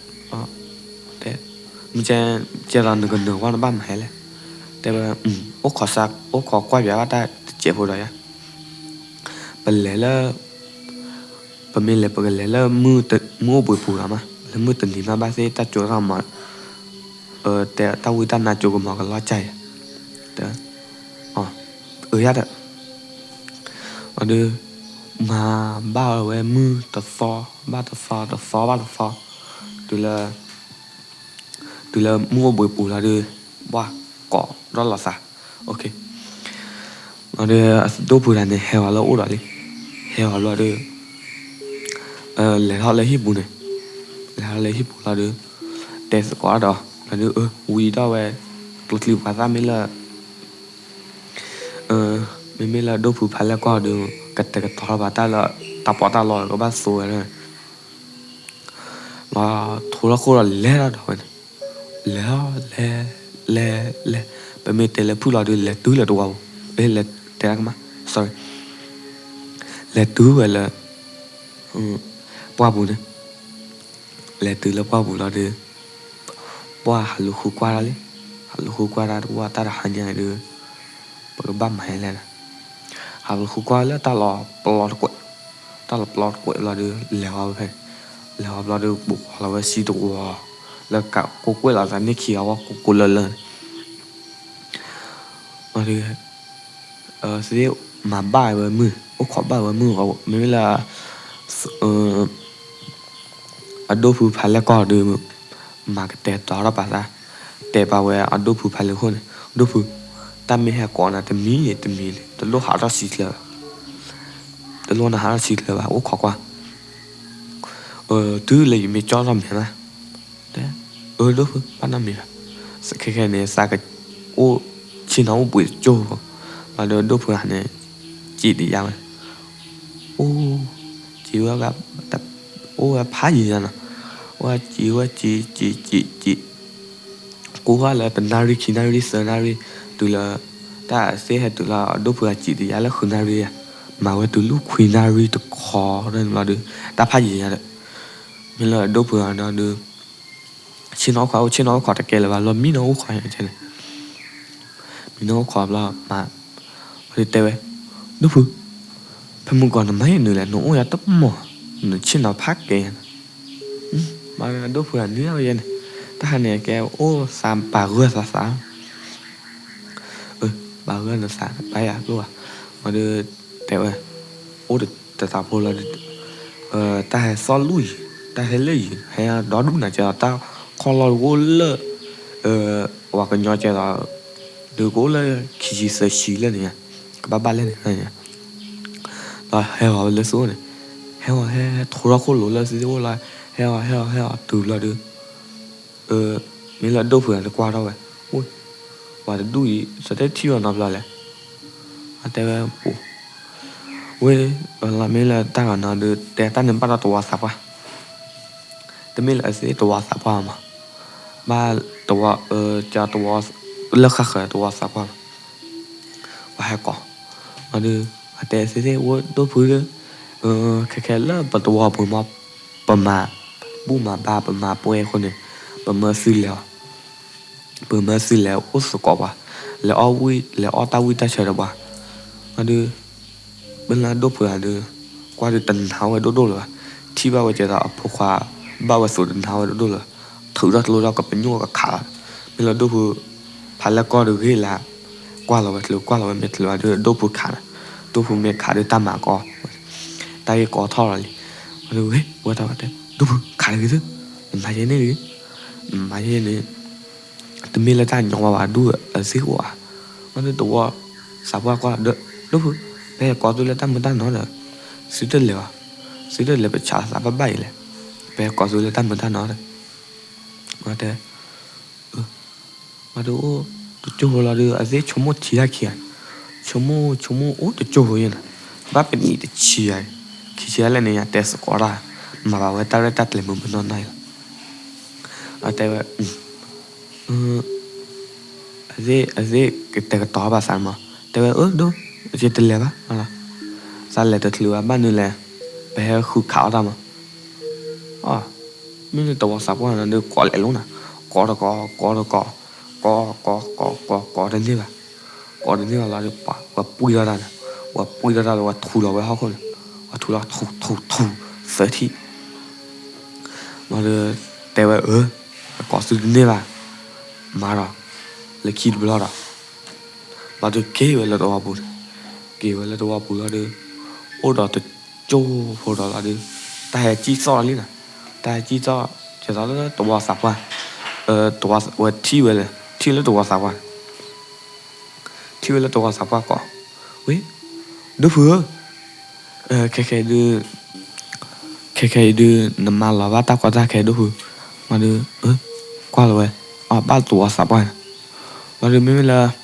တဲ, မ့ၢ်ကဲဒီးနကနၢၤဝဲနဘၣ်မၤဟဲလဲၣ်, တဲဝဲ, အိၣ်ခိးစါ အိၣ်ခိးကွၢ်ပၠးဘၣ်တၢ်တစဲးဖိဒီးယၤ ပလဲၤလၢ ပမ့ၢ်လဲၤပကလဲၤလၢ မုၢ်အိၣ်ဘှံးပူၤလီၤမး, လၢမုၢ်တနံၤမးဘၣ်သ့ၣ်တၢ်စိတၢ်ကမီၤ, တၢ်ဝံတၢ်နါစိကမီၤကလီၤကၢ်ယၤ, အၢယၤဒီး, အဒုး, မၤဘၣ်ဝဲမုၢ်တသီ ဘၣ်တသီ တသီဘၣ်တသီ, တုၤလၢ တုၤလၢမုၢ်အိၣ်ဘှံးပူၤလီၤဒီး, ဘၣ်ကိးထီၣ်လီၤသး, အဒီး အဒိၣ်ဖုတဂၤန့ၣ် ဟဲဝဲလၢအအိၣ်ဒီးလံ, ဟဲဝဲဘျီဒီး, လဲၤထီၣ်လၢဟံၣ်ပူၤန့ၣ်, လဲၤထီၣ်လၢဟံၣ်ပူၤလီၤဒီး, တဲသကိးဒီး လီၤဒီး ဝံၤဒီးဝဲ, ကျိချံပှၤသၣ်မ့ၢ်လၢ မ့မ့ၢ်လၢဒိၣ်ဖုဖးလဲၢ်ကီၢ်ဒီး ကတဲာ်ကတီၤထီၣ်ဘၣ်တၢ်လၢ တၢ်ပီးတၢ်လီကဘၣ်သိဝဲလၢ လီၤထိထီၣ်ခိၣ်ဒီးလဲၤထီၣ်ဒီးဝဲန့ၣ်, လဲၤ လဲၤ လဲၤ လဲၤ, ပမ့ၢ်တဲလၢဖုၣ်လီၤဒီး လဲၤတုၤလၢတဝီပူၤ, လဲၤတဲတၢ်ကမၣ်, sorry, လဲၤတုၤဝဲလၢ ပှၢ်ပူၤန့ၣ်, လဲၤတုၤလၢပှၢ်ပူၤလီၤဒီး ပှၢ်ဟးလူၤဃုကွၢ်တၢ်လံ, ဟးလူၤဃုကွၢ်တၢ်တဝၢ်တၢ်တဟါညါဒီး ပကဘၣ်မၤဟဲလဲၣ်ဒီး, ဟးလူၤဃုကွၢ်လၢတၢ်လီၤပျီတကွဲး, တၢ်လီၤပျီတကွဲးလီၤဒီး လဲၤဝဲဖဲန့ၣ်, လဲၤဝဲဘျီဒီး ဘူးဃီၤလီၤဝဲဆံတဝီၤ, လၢကးကိးကွဲးလီၤသးန့ၢ်ခံဂၤဝဲကိးကိးလၢလၢန့ၣ် ဒီး သ့ၣ်မၤဘၣ်ဝဲမုၢ်, အိၣ်ခိးဘၣ်ဝဲမုၢ်, မ့မ့ၢ်လၢ အဒိၣ်ဖုဖးလဲၢ်ကီၢ်ဒီး မၤကတဲာ်ကတီၤထီၣ်ပာ်သး, တဲပာ်ဝဲအဒိၣ်ဖုဖးလဲၢ်ခိၣ်န့ၣ်, ဒိၣ်ဖု, တၢ်မ့ၢ်ဟဲကိးနၤတမံၤန့ၣ်တမံၤန့ၣ် တလိၣ်ဟးထီၣ်ဆံချၢဘၣ်, တလိၣ်နဟးထီၣ်ဆံချၢဘၣ် အိၣ်ခိးကွၢ်, တုၤလၢယမ့ၢ်ကၠီထီၣ်မ့ၤမး တဲ, အၢ ဒိၣ်ဖု ဘၣ်နီတမံၤဘၣ်, ခဲခဲန့ၣ် သးကအိၣ်ဆ့ၣ်နီၤအိၣ်ဘှံးတကၠိၢ်, ဘျီဒီးဒိၣ်ဖုဂၤန့ၣ် စံးတယါဝဲ, အိၣ်, စံးဝဲ, အိၣ်ဝဲဖးယံၤညါနီၤ, အိၣ်ဝဲစံးဝဲစံးစံးစံးစံး, ကိးဝဲလၢတနၣ်ရံၣ်ခံနၣ်ရံၣ်သၢနၣ်ရံၣ်, တုၤလၢ တၢ်သ့ၣ်ဟဲတုၤလၢအဒိၣ်ဖုဂၤစံးတယါလၢဃုနၣ်ရံၣ်ဧါ, မၤဝဲတုၤလၢခွံနၣ်ရံၣ်တခီန့ၣ်ဘျီဒီး တၢ်ဖးယံၤညါဒီး မ့ၢ်လၢအဒိၣ်ဖုဂၤဒီး ဆ့ၣ်နီၤအိၣ်ခိး အိၣ်ဆ့ၣ်နီၤအိၣ်ခိးတကဲလၢၤဘၣ် လီၤမံနီၤအိၣ်ခိးန့ၣ်, မံနီၤအိၣ်ခိးဘျီ မၤ, အဒုးတဲဝဲ, ဒိၣ်ဖု, ဖဲမုၢ်ကီၢ်နမၤယဲၢ်နုာ်လဲၣ် နအိၣ်ယၤတမီၢ်, နဆ့ၣ်နီၤဖးကဲညါနီၤ, မၤဒိၣ်ဖုဂၤနုာ်ဝဲယဲၢ်န့ၣ်, တၢ်ဟါန့ၣ်ကဲအိၣ်သးပာ်ဂၢၢ်သးသး ပာ်ဂၢၢ်နသး ပာ်ယၤလိၣ်ဘၣ်, အဒီးတဲဝဲ, အိၣ်တသးဖိလီၤဒီး, တၢ်ဟဲသီၣ်လူၢ်ယံၤ တၢ်ဟဲလၢယံၤ ဟဲဒီဒူၣ်နၤကဲဒီး တၢ်ခီၣ်လီၢ်ကအိၣ်လၢ ပှၤကညီကဲဒီး ဒုးကအိၣ်လၢခံဆံသၢဆံလၢန့ၣ်, ကဘၣ်ဘၣ်လဲၣ်န့ၣ်, ဒီးဟဲဂီၤဝဲလၢသုအိၣ်န့ၣ်, ဟဲဂီၤဟဲထိထီၣ်ခိၣ်လိၤလၢသုသ့ၣ်အိၣ်လီၤ, ဟဲဂီၤဟဲဂီၤဟဲဂီၤတုၤလီၤဒီး မ့ၢ်လၢဒိၣ်ဖုဂၤန့ၣ်ကွၢ်ထီၣ်ဝဲ, အိၣ်, ပှၤတဒူၣ်အံၤ စတထံၣ်အီၤနီတဘျီလဲၣ်, အတဲဝဲပူၤ, ဝဲ, မ့ၢ်လၢတၢ်ဂီၤနီၤဒီး တဲတၢ်န့ၣ်ဘၣ်ဒီးတဝီသးပှၢ်, တမ့ၢ်လၢအသ့ၣ်တဝီသးပှၢ်မး, ဘၣ်တဝီ, ကတဝီ, လၢဃၣ်ဃၢၤတဝီသးပှၢ်မး, ပှၤဟဲကိး, အဒုး, အတဲသ့ၣ်သ့ၣ် အိၣ်ဒိၣ်ဖုဒီး, ခဲခဲလၢပတဝီပူၤမး, ပမၤဘူၣ်မၤဘါ ပမၤပှဲၤအဃိန့ၣ်, ပမၢသုလဲၤအီၤ, ပမၢသုလဲၤအိၣ်သကိးပှၤ, လဲၤအီၣ်ဝံၣ် လဲၤအီၣ်တၢ်ဝံၣ်တၢ်ဆၢဒီးပှၤ, အဒုး မ့ၢ်လၢဒိၣ်ဖုဧါဒုး, ကွၢ်ဒုးတနာ်ဝဲဒိၣ်ဒိၣ်လၢၤဘၣ်, ထံၣ်ဘၣ်ဝဲကဲသိးအဖိခွါ ဘၣ်ဝဲသိးတနာ်ဝဲဒိၣ်ဒိၣ်လၢၤ, ထုးထီၣ်ကျိဒီးကပညိၣ်ကခးလီၤ, မ့ၢ်လၢဒိၣ်ဖု ဖးလဲၢ်ကီၢ်ဒုးဂ့ၢ်လၢ, ကွၢ်လီၤဝဲချုး ကွၢ်လီၤဝဲမဲာ်ချုးအဒုး ဒိၣ်ဖုခးနၤ, ဒိၣ်ဖုမ့ၢ်ခးဒုးတၢ်မၤကီ, တၢ်ဂ့ၢ်ကီထီၣ်လီၤလံ, အဒုးဝဲ ဝဲတၢ်ဝဲတဲ ဒိၣ်ဖုခးတဂ့ၤသု, နမၤယဲန့ၣ်ဂ့ၤ, နမၤယဲန့ၣ် တမ့ၢ်လၢတၢ်ညီဘၣ်ဝဲဒူၣ်အသ့ၣ်အိၣ်ဧါ, အဒုးတဝီသးပှၢ်ကွၢ်ဒီး, ဒိၣ်ဖု, ပဟဲကိးသုလၢတၢ်မုာ်တၢ်နီၤဒီး, သုတလဲၤဘၣ်, သုတလဲၤပဆးသးဘၣ်ဘၣ်အံၤလဲၣ်, ပဟဲကိးသုလၢတၢ်မုာ်တၢ်နီၤဒီး, တဲ မၤဒုးအိၣ်တကၠိၢ်ဖိလီၤဒုး အသ့ၣ်ဆိကမိၣ်ထံတၢ်ခံဂၤ, ဆိကမိၣ်ဆိကမိၣ်အိၣ်တကၠိၢ်ဖိယဲၢ်နၤ, ဘၣ်ပနံၣ်တဆံဂၤ, ခံဆံဂၤလၢန့ၣ် ယတဲသကိးတၢ်, မၤဘၣ်ဝဲတၢ်ရဲၣ်တၢ်ကျဲၤမုာ်မုာ်နီၢ်နီၢ်အံၤလီၤ, အတဲဝဲ အသ့ၣ် အသ့ၣ်ကတဲာ်ကတီၤဘၣ်သးမး, တဲဝဲအၢဒိၣ်, ယတလဲၤဘၣ်, သးလဲၤတချုးဘၣ် ဘၣ်နုၤလဲၣ်, ပဟဲဃုခးအီၣ်တၢ်မး, အ, မ့ၢ်လၢတဝီသးပှၢ်န့ၣ်ဒီး ကိးလဲၤလိၤနၤ, ကိးတကိး ကိးတကိး, ကိး ကိး ကိး ကိး ကိးတန့ၢ်ဘၣ်, ကိးတန့ၢ်ဘၣ်လီၤဒီး ပှၤပှံၢ်ထီၣ်တၢ်န့ၣ်, ပှၤပှံၢ်ထီၣ်တၢ်လၢပှၤထူလီၤဝဲဟီၣ်ခိၣ်န့ၣ်, ပှၤထူလီၤထူထူထူ, သၢထံၣ် ဘျီဒီး တဲဝဲအၢ, အကိးသုတန့ၢ်ဘၣ်, မၤဒီး, လၢခံတဘျီဒီး, ဘျီဒီးက့ၤဝဲလၢတဝီပူၤန့ၣ်, က့ၤဝဲလၢတဝီပူၤလီၤဒီး, အိၣ်ဒီးတကၠိၢ်ဖိဒီးလီၤဒီး, တၢ်ဟဲကံၣ်သီၣ်လံနၤ, တၢ်ဟဲကံၣ်သီၣ်, ကဲသိးလၢတဝီသးပှၢ်, တဝီဝဲထံၣ်ဝဲလၢ, ထံၣ်လၢတဝီသးပှၢ်န့ၣ် ထံၣ်ဝဲလၢတဝီသးပှၢ်ကိး, ဝ့ၢ်, ဒိၣ်ဖုဧၢ, ခဲခဲအံၤဒုး, ခဲခဲအံၤဒုး နမၤလီၤဘၣ်တၢ်ကီတၢ်ခဲဒိၣ်ဖု, ဘျီဒီး, ကွၢ်လီၤဝဲ, အဘၣ်တဝီသးပှၢ်န့ၣ်, ဘျီဒီးမ့မ့ၢ်လၢ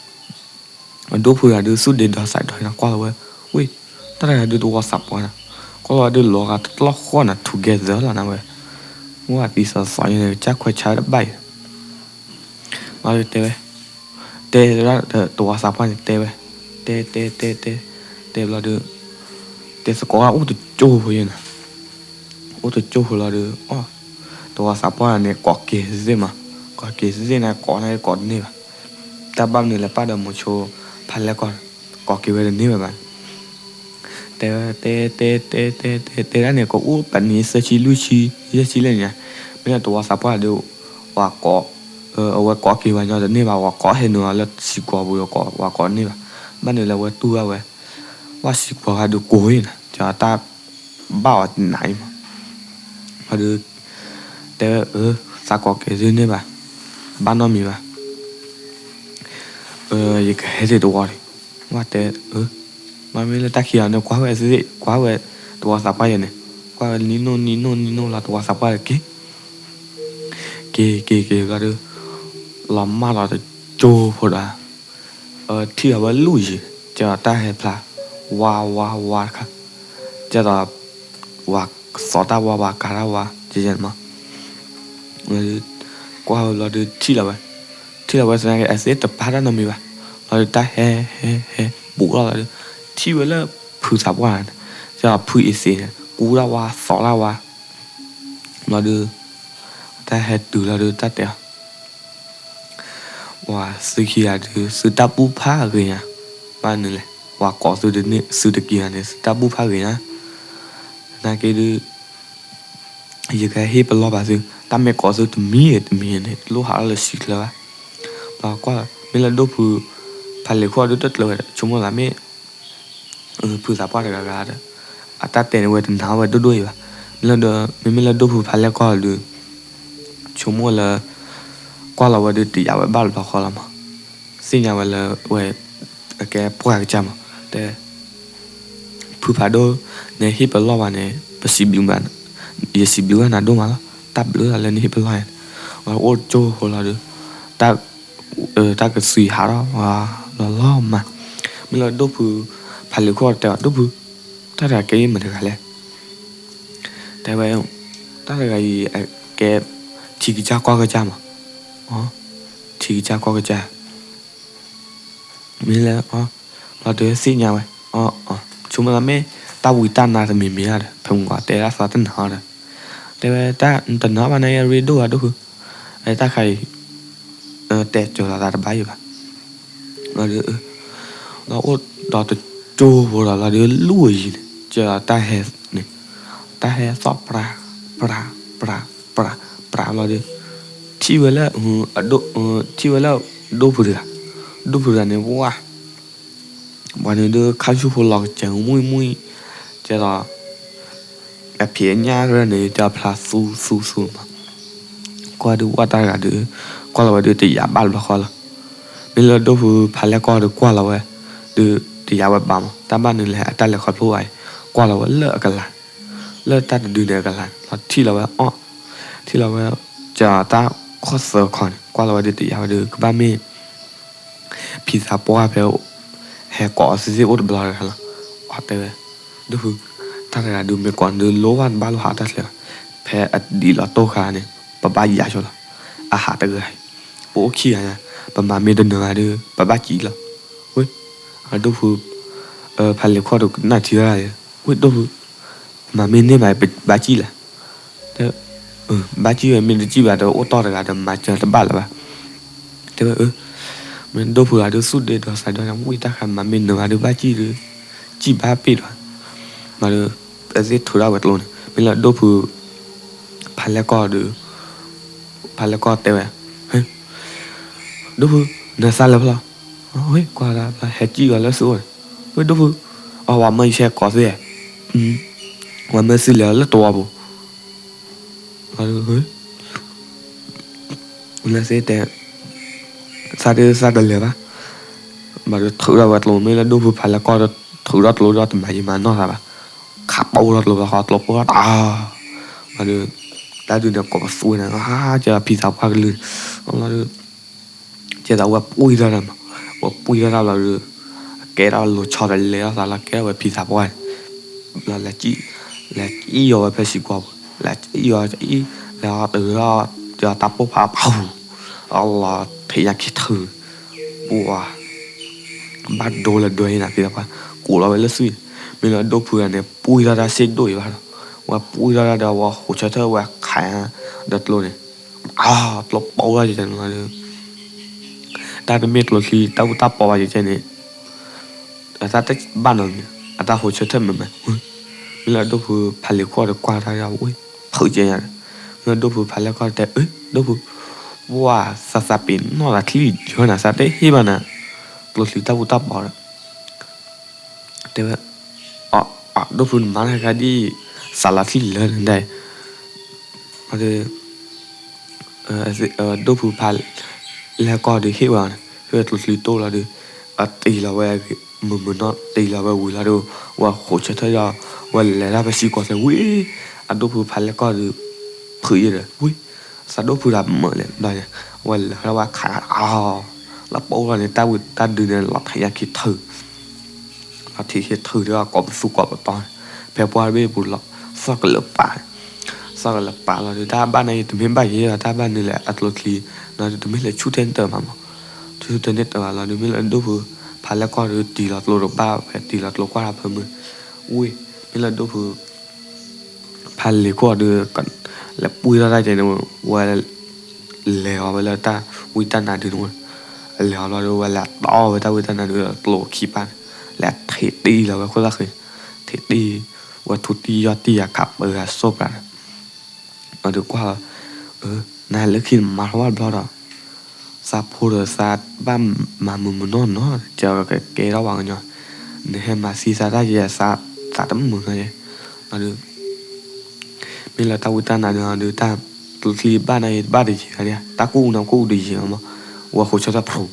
အဒိၣ်ဖုတဂၤဒုး သူၣ်ဒ့ဒီးသးဒီးနၤ ကွၢ်လီၤဝဲ, ဝ့ၢ်, တၢ်တဂၤဒုးတဝီသးပှၢ်နၤ, ကွၢ်လီၤဝဲဒုးလီၤဂာ်တလီၢ်ဃီနၤ together လီၤနၤဝဲ, မ့ၢ်ဝဲသံသးသီန့ၣ် ကစၢ်ခွဲးဆါဝဲတဘၣ်အံၤ ဘျီဒီးတဲဝဲ, တဲဒၣ်တဝီသးပှၢ်န့ၣ်တဲဝဲ, တဲတဲတဲတဲ, တဲဘျီဒီး, တဲသကိးအိၣ်တကၠိၢ်ဖိယဲၢ်နၤ, အိၣ်တကၠိၢ်ဖိလီၤဒီး, အ, တဝီသးပှၢ်န့ၣ်ကိးက့ၤသ့ၣ်မး, ကိးက့ၤသ့ၣ်န့ၣ်ကိးန့ၣ်ကိးတန့ၢ်ဘၣ်, တၢ်ဘၣ်မနုၤလဲၣ်ပၢ်ဒီးမိၤဆိ ဖးလဲၢ်ကီၢ်, ကိးက့ၤဝဲတန့ၢ်ဘၣ်ဘၣ် တဲဝဲ, တဲတဲတဲတဲတဲတဲဒၣ်န့ၣ် ကအိၣ်ပနံးသၢဆံလွံၢ်ဆံ, ယဲၢ်ဆံလဲၣ်န့ၣ်, မ့ၢ်လၢတဝီသးပှၢ်ဒုး, ပှၤကိး, အဝဲကိးက့ၤဝဲညီတန့ၢ်ဘၣ်, ပှၤကိးဟဲနုာ်အီၤလၢစံာ်ကွီၤပူၤဒီး ပှၤကိးန့ၢ်ဘၣ်, ဘၣ်နုၤလၢအဝဲတူၢ်ဘၣ်ဝဲ, ဘၣ်စံာ်ကွီၤဂၤဒုးကိးအံၤနၤ, ကတၢ်ဘၣ်အီၤနၤအံၤမး, ဘျီဒီး, တဲဝဲအၢ, သးကိးက့ၤသုန့ၢ်ဘၣ်, ဘၣ်နီတမံၤဘၣ် ယကဟဲဒံးတဝီဒံး, ဝဲတဲ, မ့မ့ၢ်လၢတၢ်ခံဂၤန့ၣ် ကွၢ်ဝဲသ့ၣ် ကွၢ်ဝဲတဝီသးပှၢ်ယဲၢ်န့ၣ်, ကွၢ်ဝဲနံၣ်နိၣ်နံၣ်နိၣ်နံၣ်နိၣ်လီၤ တဝီသးပှၢ်က့ၤ, က့ၤက့ၤက့ၤဘျီဒီး, လီၤမၢ်လီၤတကၠိၢ်ဖိဒီး, ထံၣ်အဝဲလူၢ်ယံၤ, ကဲဒီးတၢ်ဟဲဖျါ, ဝါဝါဝါတခါ, ကဲဒီး, ဝၤသီတၢ်ဝါ ဝၤကၤတၢ်ဝါ ကဲယဲၢ်န့ၣ်မး ကွၢ်ဝဲဘျီဒီးထံၣ်လီၤဝဲ, ထံၣ်လီၤဝဲသနာ်က့ အသ့ၣ်တပာ်တၢ်နီတမံၤဘၣ်, ဘျီဒီးတၢ်ဟဲဟဲဟဲ ဘူးထီၣ်လီၤဒီး, ထံၣ်ဝဲလၢဖုသးပှၢ်န့ၣ်, ကဲဒီးဖုအ့ၣ်သ့ၣ်န့ၣ် ကူတၢ်ဝါသီတၢ်ဝါ, ဘျီဒီး, တၢ်ဟဲတုၤလီၤဒီးတၢ်တဲအီၤ ပှၤသုခံဂၤဒုး သုတၢ်ဘူၣ်ဖးဂ့ၤညါ, ဘၣ်နုၤလဲၣ်, ပှၤကိးသုတန့ၢ် သုတက့ၤဂၤန့ၣ် သုတၢ်ဘူၣ်ဖးဂ့ၤညါ, သနာ်က့ဒုး ယကဟ့ၣ်ပလီၢ်ဘၣ်သု, တၢ်မ့ၢ်ကိးသုတမံၤတမံၤန့ၣ် တလိၣ်ဟးထီၣ်လၢဟံၣ်ချၢဘၣ်, ဘျီကွၢ် မ့ၢ်လၢဒိၣ်ဖု ဖးလံာ်ခိၣ်ဒုးတကျၢၤဝဲဒီး ဆိကမိၣ်သးမ့ၢ် ဖုသးပှၢ်တဂၤဂၤဒီး အတၢ်တဲန့ၣ်ဝဲတနာ်ဝဲဒိၣ်ဒိၣ်အံၤဘၣ်, မ့ၢ်လၢဒီး မ့မ့ၢ်လၢဒိၣ်ဖုဖးလဲၢ်ကီၢ်ဒုး ဆိကမိၣ်လၢ ကွၢ်လီၤဝဲဒုးတယာ်ဝဲဘၣ်တဘျီဃီလီၤမး, သ့ၣ်ညါဝဲလၢဝဲ အကဲပှၢ်ကစၢ်မး, တဲ ဖုဖးဒိၣ် နဟ့ၣ်ပလီၢ်ဘၣ်န့ၣ် ပစံးဘျုးဘၣ်, ယစံးဘျုးဘၣ်နၤဒိၣ်မးလီၤ, တၢ်ဘျုးလၢနဟ့ၣ်ပလီၢ်ယၤန့ၣ်, အိၣ်ကၠိဖိလီၤဒီး တၢ် တၢ်ကသွံၣ်ဟးထီၣ် လီၤလီၤမး, မ့ၢ်လၢဒိၣ်ဖု ဖးလံာ်ခိၣ်တဲအီၤ ဒိၣ်ဖု တၢ်တဂၤကဲမတၤတဂၤလဲၣ်, တဲဝဲ တၢ်တဂၤအံၤ ကဲ ထံကစၢ်ကီၢ်ကစၢ်မး, ထံကစၢ်ကီၢ်ကစၢ် မ့ၢ်လၢ ဘျီဒုးသ့ၣ်ညါဝဲ, ဆိကမိၣ်လၢမ့ၢ်တၢ်ဝံတၢ်နါတမံၤမံၤဧါဒီး ဖဲမုၢ်ဂီၤတဲဒၣ်သးတနၢၤအီၤဒီး, တဲဝဲတၢ်တနၢၤဘၣ်န့ၣ် အရ့ဒိၣ်ဧါဒိၣ်ဖု, တၢ်ခါအံၤ တဲကၠီၤလီၤသးတဘၣ်ယံၤဘၣ်, ဘျီဒုး ဒီးအိၣ်ဒီးတကၠိဖိဒီး ဘျီဒုး လူၢ်အယံၤန့ၣ် ကၠီၤဒီးတၢ်ဟဲန့ၣ်, တၢ်ဟဲသီၣ်ပြၤ ပြၤ ပြၤ ပြၤ ပြၤ ဘျီဒုး ထံၣ်ဝဲလၢ အဒိၣ် ထံၣ်ဝဲလၢ ဒိၣ်ဖုတဂၤ, ဒိၣ်ဖုတဂၤန့ၣ် ဝါ ပှၤန့ၣ်ဒုး ခါဆူၣ်ဖိလီၤကစၢၢ်မုၢ်မုၢ်, ကဲဒီး အဖံးအညၣ်ရၢၢ်န့ၣ် တဲဖျါသူသူသူမး, ကွၢ်ဒုးဝဲတၢ်တဂၤဒုး, ကွၢ်လီၤဝဲဒုးတယာ်ဘၣ်တဘျီဃီလီၤ, မ့ၢ်လၢဒိၣ်ဖုဖးလဲၢ်ကီၢ်ဒုးကွၢ်လီၤဝဲ, ဒုးတယာ်ဝဲဘၣ်မး တၢ်ဘၣ်နုၤလဲၣ် အတၢ်လဲၤခီဖျိဘၣ်အံၤ, ကွၢ်လီၤဝဲလၢအကလၤ လၢတၢ်တဒုန့ၣ်အကလၤန့ၣ် လီၤထံၣ်လီၤဝဲအီၣ်, ထံၣ်လီၤဝဲ ကတၢ်ခီၣ်သၢခီန့ၣ် ကွၢ်လီၤဝဲဒုးတယာ်ဝဲဒုး ကဘၣ်မ့ၢ် ဖံသးပှၢ်ဖဲ ဟဲကိးအီၤသ့ၣ်သ့ၣ်အိၣ်တဘျီတဂၤလီၤ. အီၤတဲဝဲ ဒိၣ်ဖု တၢ်တဂၤဒုးမ့ၢ်ကိးဒုးလိၣ်ဘၣ်တဘၣ်လိၣ်ဟးတၢ်ချ့ဘၣ်, ဖဲအဒံးလီၤတိၢ်ဃာ်န့ၣ် ပဘၣ်ယၤဆိလီၤ. အဟးတဂၤအံၤ ပအိၣ်ခံဂၤညါ, ပမၤမ့ၢ်တနၢၤဘၣ်ဒုး ပဘၣ်ကံလီၤ. ဝဲ အဒိၣ်ဖု ဖးလဲၢ်ကီၢ်ဒုးကနၣ်ထံဝဲဒၣ်, ဝဲဒိၣ်ဖု မၤမ့ၢ်န့ၢ်ဘၣ် ပဘၣ်ကံလဲၣ်. တဲ ဘၣ်ကံဝဲ မ့ၢ်တကံဘၣ်ဒီး အိၣ်တီၢ်တဂၤဒီး မၤစၢၤတဘၣ်လၢၤဘၣ်. တဲဝဲ မ့ၢ်ဒိၣ်ဖုဂၤဒုး သူၣ်ဒ့ဒီးသးဒီး ဝံၣ်တၢ်ဃာ် မၤမ့ၢ်နၢၤဘၣ်ဒုး ဘၣ်ကံဒုး ကံဘၣ်ပ့ၢ်ဒီး မၤဒီး အသ့ၣ်ထုးထီၣ်ဝဲကျိန့ၣ် မ့ၢ်လၢဒိၣ်ဖု ဖးလဲၢ်ကီၢ်ဒီး ဖးလဲၢ်ကီၢ်တဲဝဲ ဒိၣ်ဖု နသးလၢဖျီ, ကွၢ်ဒၣ် ဟဲကံအီၤလၢသုအိၣ်န့ၣ်, ဝဲဒိၣ်ဖု အဝၤမၢယဆဲကိးသ့ၣ်, ဝၤမၢသုလဲၤအီၤလၢတဝီပူၤ လၢသ့ၣ်တဲ သးဒုးသးတလဲၤဘၣ်, ဘၣ်ဒီးထုးထီၣ်ဝဲကျိ မ့ၢ်လၢဒိၣ်ဖုဖးလဲၢ်ကီၢ်ဒီး ထုးထီၣ်ကျိဒီးတမၤယံၤမၤနီၢ်သးဘၣ်, ခးပိၢ်ထီၣ်ကျိဘျီဃီ ကျိပိၢ်ထီၣ်တၢ်, ဘၣ်ဒီး တၢ်ဒုးန့ၣ်ကိးပသူန့ၣ် ကဲဖံသးပှၢ်ကလုၢ်န့ၣ်, ဘၣ်ဒီး ကဲသးဝဲပှံၢ်ထီၣ်တၢ်မး, ဝဲပှံၢ်ထီၣ်တၢ်ဘျီဒီး ကဲထီၣ်လိၤဆီတလဲထီၣ်သးလီၤ ကဲထီၣ်ဝဲဖံသးပှၢ်န့ၣ် ဘျီလဲၤကံ, လဲၤကံအီၤဝဲဖဲစံးကွၢ်ပူၤ, လဲၤကံအီၤအံၤ, လဲၤအီၤတုၤထီၣ် တုၤတၢ်ပိၢ်ဖးပူၤ, အလီၤထံးညါခံထုး, ပှၤ ဘၣ်ဒိလၢဒွဲအံၤနၤဖံသးပှၢ်, ကိးလီၤဝဲလၢသွံၣ်, မ့ၢ်လၢဒိၣ်ဖုဂၤန့ၣ် ပှံၢ်ထီၣ်တၢ်စ့ၢ်ဒိၣ်အံၤဘၣ်ဒီး, ဝဲပှံၢ်ထီၣ်တၢ်ဒီး ဝဲဟိးဆၢထၢၣ်ဝဲခးညါ, ဒီးကျိန့ၣ် အါ ကျိပိၢ်ထီၣ်ကဲန့ၣ်လီၤဒီး တၢ်တမ့ၢ်ကျိချံတၢ်အူတၢ်ပီဘၣ်ယကဲန့ၣ်, အတၢ်တဘၣ်နီတမံၤ, အတၢ်ဟိးဆၢထၢၣ်မးမး, မ့ၢ်လၢဒိၣ်ဖုဖးလဲၢ်ကီၢ်ဒီးကွၢ်တၢ်ဒီးဝဲ, ဖုးကဲညါန့ၣ်, မ့ၢ်လၢဒိၣ်ဖုဖးလဲၢ်ကီၢ်တဲ, အၢ ဒိၣ်ဖု, ပှၤသးသးပ့ၤနီၣ်သးချံယီၤနၤ သးတဟ့ၣ်ဘၣ်နၤ, ကျိချံတၢ်အူတၢ်ပီဒီး တဲဝဲ, အ ဒိၣ်ဖုနမၤတၢ်ခါဒ်အံၤ, သးလီၤချံလၢနဒၣ်အံၤ, ဒိၣ်ဖုဖးလဲၢ်ကီၢ်ဒီးဟ့ၣ်ဝဲအီၤန့ၣ်, ဟ့ၣ်ဝဲကျိချံတိၢ်လီၤဒီး, အတ့ၢ်လီၤဝဲ, မုၢ်မုၢ်နီၢ်တ့ၢ်လီၤဝဲဝံၤလီၤဒီး, ဝဲဟိးဆၢထၢၣ်ဒီး, ဝဲလဲၤတၢ်ဖဲစံးကွၢ်သဲဝံၤ, အဒိၣ်ဖုဖးလဲၢ်ကီၢ်ဒီး, ဖုးယဲဒီး ဝံၤ, သးဒိၣ်ဖုတၢ်မုာ်လဲၣ်ဘျီန့ၣ်, ဝဲလဲၤဝဲခးအီၤ, လၢပအိၣ်လီၤန့ၣ် တၢ်ဝံတၢ်ဒုးန့ၣ် လီၤထဲးညါခံထုး လီၤထဲးခံထုးဒီး ကိးပသူကိးပတီၤန့ၣ်, ဖဲပှၢ်တဘ့ၣ်ပူၤလီၤ, သီၣ်ကလၢာ်ပာ်န့ၣ်, သီၣ်ကလၢာ်ပာ်လီၤဒီး တၢ်ဘၣ်န့ၣ် တမ့ၢ်ဘၣ်ယဲဘၣ် တၢ်ဘၣ်န့ၣ်လဲၣ် အကျိချံ, ဒီးတမ့ၢ်လၢဆူၣ်ထဲန့ၣ်တၢ်ဘၣ်မး, ဆူၣ်ထဲန့ၣ်တၢ်ဘၣ်လီၤဒီး မ့ၢ်လၢဒိၣ်ဖု ဖးလဲၢ်ကီၢ်ဒီး တ့ၢ်လီၤကျိတဘၣ်ဖဲ တ့ၢ်လီၤကျိကွၢ်တၢ်ဖၢမုၢ်, ဝံၤ, မ့ၢ်လၢဒိၣ်ဖု ဖးလဲၢ်ကီၢ်ဒီး လဲၤပှံၢ်ထီၣ်တၢ်ကဲန့ၣ်, ဝဲ လဲၤအီၤဝဲလၢတၢ်ဝံတၢ်နါဒုန့ၣ်, လဲၤအီၤဘျီဒီး ဝဲလဲၤတီဝဲတၢ်ဝံတၢ်နါဒုဒီးကျိခံပၢ်န့ၣ်, လဲၤထဲးတ့ၢ်လီၤဝဲခိၣ်သၣ်ဃံ, ထဲးတ့ၢ်, ဝဲထူတံၢ်ယီၢ်တံၢ်ယၤခးပၢဂၤစိၢ်ပှၤန့ၣ်, အဒုးကွၢ်လီၤ, နလၢခံနမၤထီၣ်ဘၣ်တဘျီဒီး သးဖိဒီးသးဘၣ်မၤမုာ်မုာ်နီၢ်နီၢ်, ကဲကကဲထီၣ်ပှၤကညီ, နဟဲမၤသံသးတၢ်ယဲ သးတမုာ်နီၢ်ယဲ, အဒုး မ့ၢ်လၢတၢ်ဝံတၢ်နါဒုဒီး တၢ်ကျိချံဘၣ်န့ၣ်တဘၣ်တယံၤ, တၢ်ကူၣ်အူန့ၣ်ကူၣ်အူတယံၤမး, ဝဲဟိးဆၢထၢၣ်ဖျိး,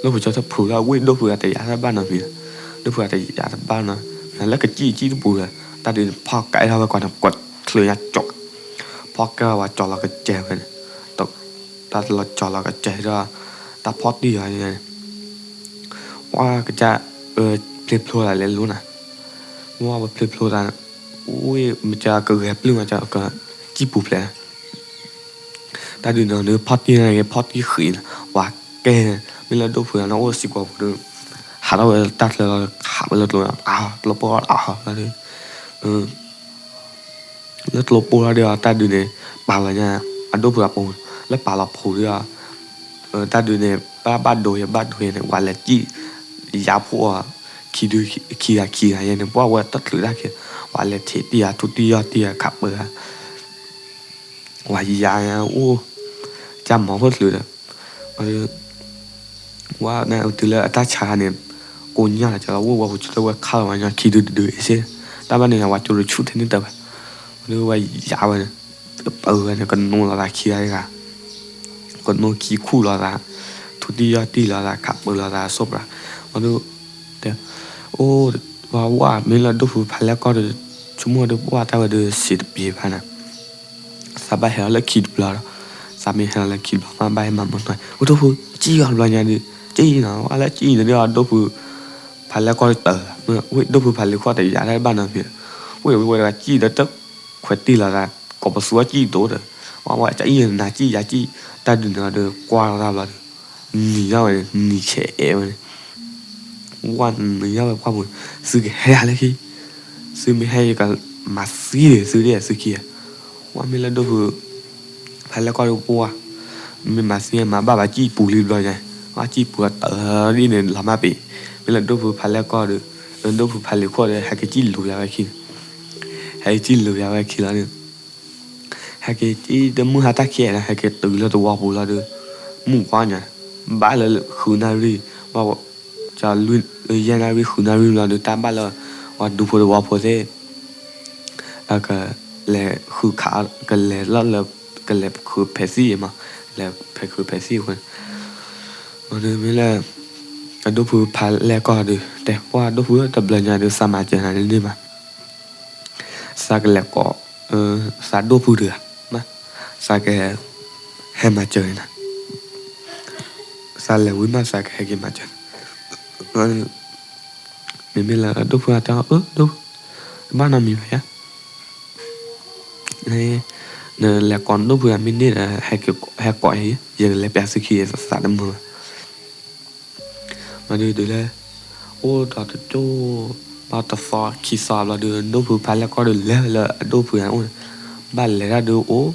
လၢဟိးဆၢထၢၣ်ဖျိးလၢဝ့ၢ်ဒိၣ်ဖုအတယာ်တၢ်ဘၣ်နီတမံၤ, ဒိၣ်ဖုအတယာ်တဘၣ်နီ, လၢကစံၣ်ကစံၣ်တပူၤဒီး တၢ်ဒုးဖီၣ်ကဲထီၣ်ဝဲကွၢ်န့ၣ် ကွၢ်ချုးညါကၠီၣ်, ဖီၣ်ကဲထီၣ်ဝဲကၠီၣ်လီၤကစဲၤဝဲန့ၣ်, တၢ်လီၤကၠီၣ်လီၤကစဲၤဒီး တၢ်ဖီၣ်တံၢ်အီၤန့ၣ်, ဝဲကစၢ် ဖျ့ဖျိသးလဲၤလိၤနၤ, ဝဲဖျ့ဖျိသး, ဝဲမ့ၢ်ကကဂဲၤပျုၢ်မး ကစံၣ်ပူၤဖျဲးန့ၣ် တၢ်ဒုးန့ၣ်ဒုး ဖီၣ်တံၢ်န့ၣ်ဂ့ၤ ဖီၣ်တံၢ်ဃံးန့ၣ် ဝၤကဲ မ့ၢ်လၢဒိၣ်ဖုအနီၢ်အိၣ်စံာ်ကွီၤပူၤဒီး ဟးထီၣ်ဝဲတၢ်ချၢလီၤ ခးဝဲလၢကျိ အါ ကျိပိၢ်အါ လၢကျိပိၢ်လီၤဒီး တၢ်ဒုးန့ၣ် ပာ်လီၤညါ အဒိၣ်ဖုအပူၤ လၢပာ်လီၤဖူးဒီး တၢ်ဒုးန့ၣ် ဘၣ်ဘၣ်ဒိယဲ ဘၣ်ဒိယဲန့ၣ် ဝၤလဲၤစံၣ် ယါဖှိၣ်အီၤ ခံဒု ခံဂၤခံဂၤယဲန့ၣ် ပှၢ်ဝဲတချုးတၢ်ခံ ဝၤလဲၤထံးတံၢ်ဧါ ထူတံၢ်ယီၢ်တံၢ်ဧါ ခးပၢၤဧါ ဝၤယါအိၣ် ကၢ်မီၤဖှိၣ်ချုးဒီး ဝဲတုၤလၢအတၢ်ဆါခါန့ၣ် ကိးညၣ်လီၤကလီ ဝဲဝဲဟူးကလၢဝဲခါလီၤဝဲညီခံဒုတဒုအ့ၣ်စ့ၢ် တၢ်ဘၣ်န့ၣ် ဝဲကၠိတဆူၣ်ထဲန့ၣ်တၢ်ဘၣ် ဝဲယါဝဲန့ၣ် ပၢၤဝဲန့ၣ် ကနိလီၤသးခံဂၤတဂၤ ကနိခံခူၣ်လီၤသး ထူတံၢ်ယီၢ်တံၢ်လီၤသး ခးပၢၤလီၤသးစိၣ်ပြး ဝဲဒုး တဲ အိၣ် ဝဲဝဲမ့ၢ်လၢဒိၣ်ဖုဖးလဲၢ်ကီၢ်ဒီး ဆိကမိၣ်ဒီးပှၢ်တၢ်ဝဲဒီးစံးတပျ့ၤဖးန့ၣ် သးဘၣ်ဟဲလီၤလၢခံတဘျီဒီး သးမ့ၢ်ဟဲလီၤလၢခံတဘျီမး ဘၣ်ဟဲမၤမၤနီၤ ဝဲဒိၣ်ဖု စံၣ်အီၤတဘျီညါဒီး စံၣ်အီၤနီၤ ဝဲလၢစံၣ်အီၤဒီး ဒိၣ်ဖု ဖးလဲၢ်ကီၢ်တၢ် ဝဲဒိၣ်ဖုဖးလဲၢ်ကီၢ်တယၤတၢ်ဘၣ်နီၤဖံး ဝဲဝဲဝဲဒၣ်စံၣ်ဒီးတခွဲးတံၢ်လီၤသး ကိးပသူအီၣ်စံၣ်ဒိၣ်ဒီး ဝဲဝဲစံၣ်အီၤနၤစံၣ်ယၤစံၣ် တၢ်ဒုးန့ၣ်ဒီးကွၢ်လီၤတၢ်ဘျီဒီး နံၤထီၣ်ဝဲန့ၣ် နံၤဆဲးအဲၣ်ဝဲန့ၣ် ဝဲနံၤထီၣ်ဝဲပှၢ်ပူၤ သုကဟဲလၢခံ သုမ့ၢ်ဟဲယကမၤသံသုဒ်သုခံဂၤ ဝဲမ့ၢ်လၢဒိၣ်ဖု ဖးလဲၢ်ကီၢ်ဒီးပှၢ် မ့ၢ်မၤသံမၤဘၣ်ဘၣ်စံၣ်ပူၤလံဘျီညါ ဝဲစံၣ်ပူၤတၢ်ဒ်န့ၣ်လီၤမၢ်ပ့ၤ မ့ၢ်လၢဒိၣ်ဖုဖးလဲၢ်ကီၢ်ဒီး ဒိၣ်ဖုဖးလဲၢ်ကီၢ်ဒီး ဟဲက့ၤစံၣ်လူၤယၤဝဲခံန့ၣ် ဟဲက့ၤစံၣ်လူၤယၤဝဲခံလီၤဒီး ဟဲက့ၤစံၣ်တမုၢ်ဟါတၢ်ခံးန့ၣ် ဟဲက့ၤတုၤလၢသဝီပူၤလီၤဒီး မုၢ်ကွၢ်ညါ ဘၣ်လၢဃုနၣ်ရံၣ် ယဲၢ်နၣ်ရံၣ်ဃုနၣ်ရံၣ်လီၤဒီး တၢ်ဘၣ်လၢ ပှၤဒူဖိသဝီဖိသ့ၣ် ကလဲၤဃုခး ကလဲၤလီၤလၢ ကလဲၤဃုဖဲးသံၣ်မး လဲၤဖဲးဃုဖဲးသံၣ်အဃိန့ၣ် မ့ၢ်လၢ အဒိၣ်ဖုဖးလဲၢ်ကီၢ်ဒီး တဲပှၢ်ဒိၣ်ဖုတဘျီညါဒီး သးမၤစၢၤနၤန့ၣ်န့ၣ်မး သးကလဲၤကိး သးဒိၣ်ဖုတဂၤ မး သးက ဟဲမၤစၢၤနၤ သးလဲၤဝံၤမး သးကဟဲက့ၤမၤစၢၤ မ့မ့ၢ်လၢဒိၣ်ဖုအတဲအီၤ အၢ ဒိၣ်ဖု တဘၣ်နီတမံၤဘၣ်ယါ နလဲၤကိးဒိၣ်ဖုအမ့ၢ်န့ၣ်ဒီး ဟဲကိးအံၤ ယကလဲၤပျးသုခံသးတမုာ်ဘၣ် ဘျီဒုးတုၤလၢ အိၣ်ဒီးတကၠိၢ် ဘၣ်တသီခံသီဘျီဒုး ဒိၣ်ဖုဖးလဲၢ်ကီၢ်ဒုးလဲၤလၢအဒိၣ်ဖုအအိၣ်န့ၣ် ဘၣ်လဲၤတၢ်ဒုးအိၣ်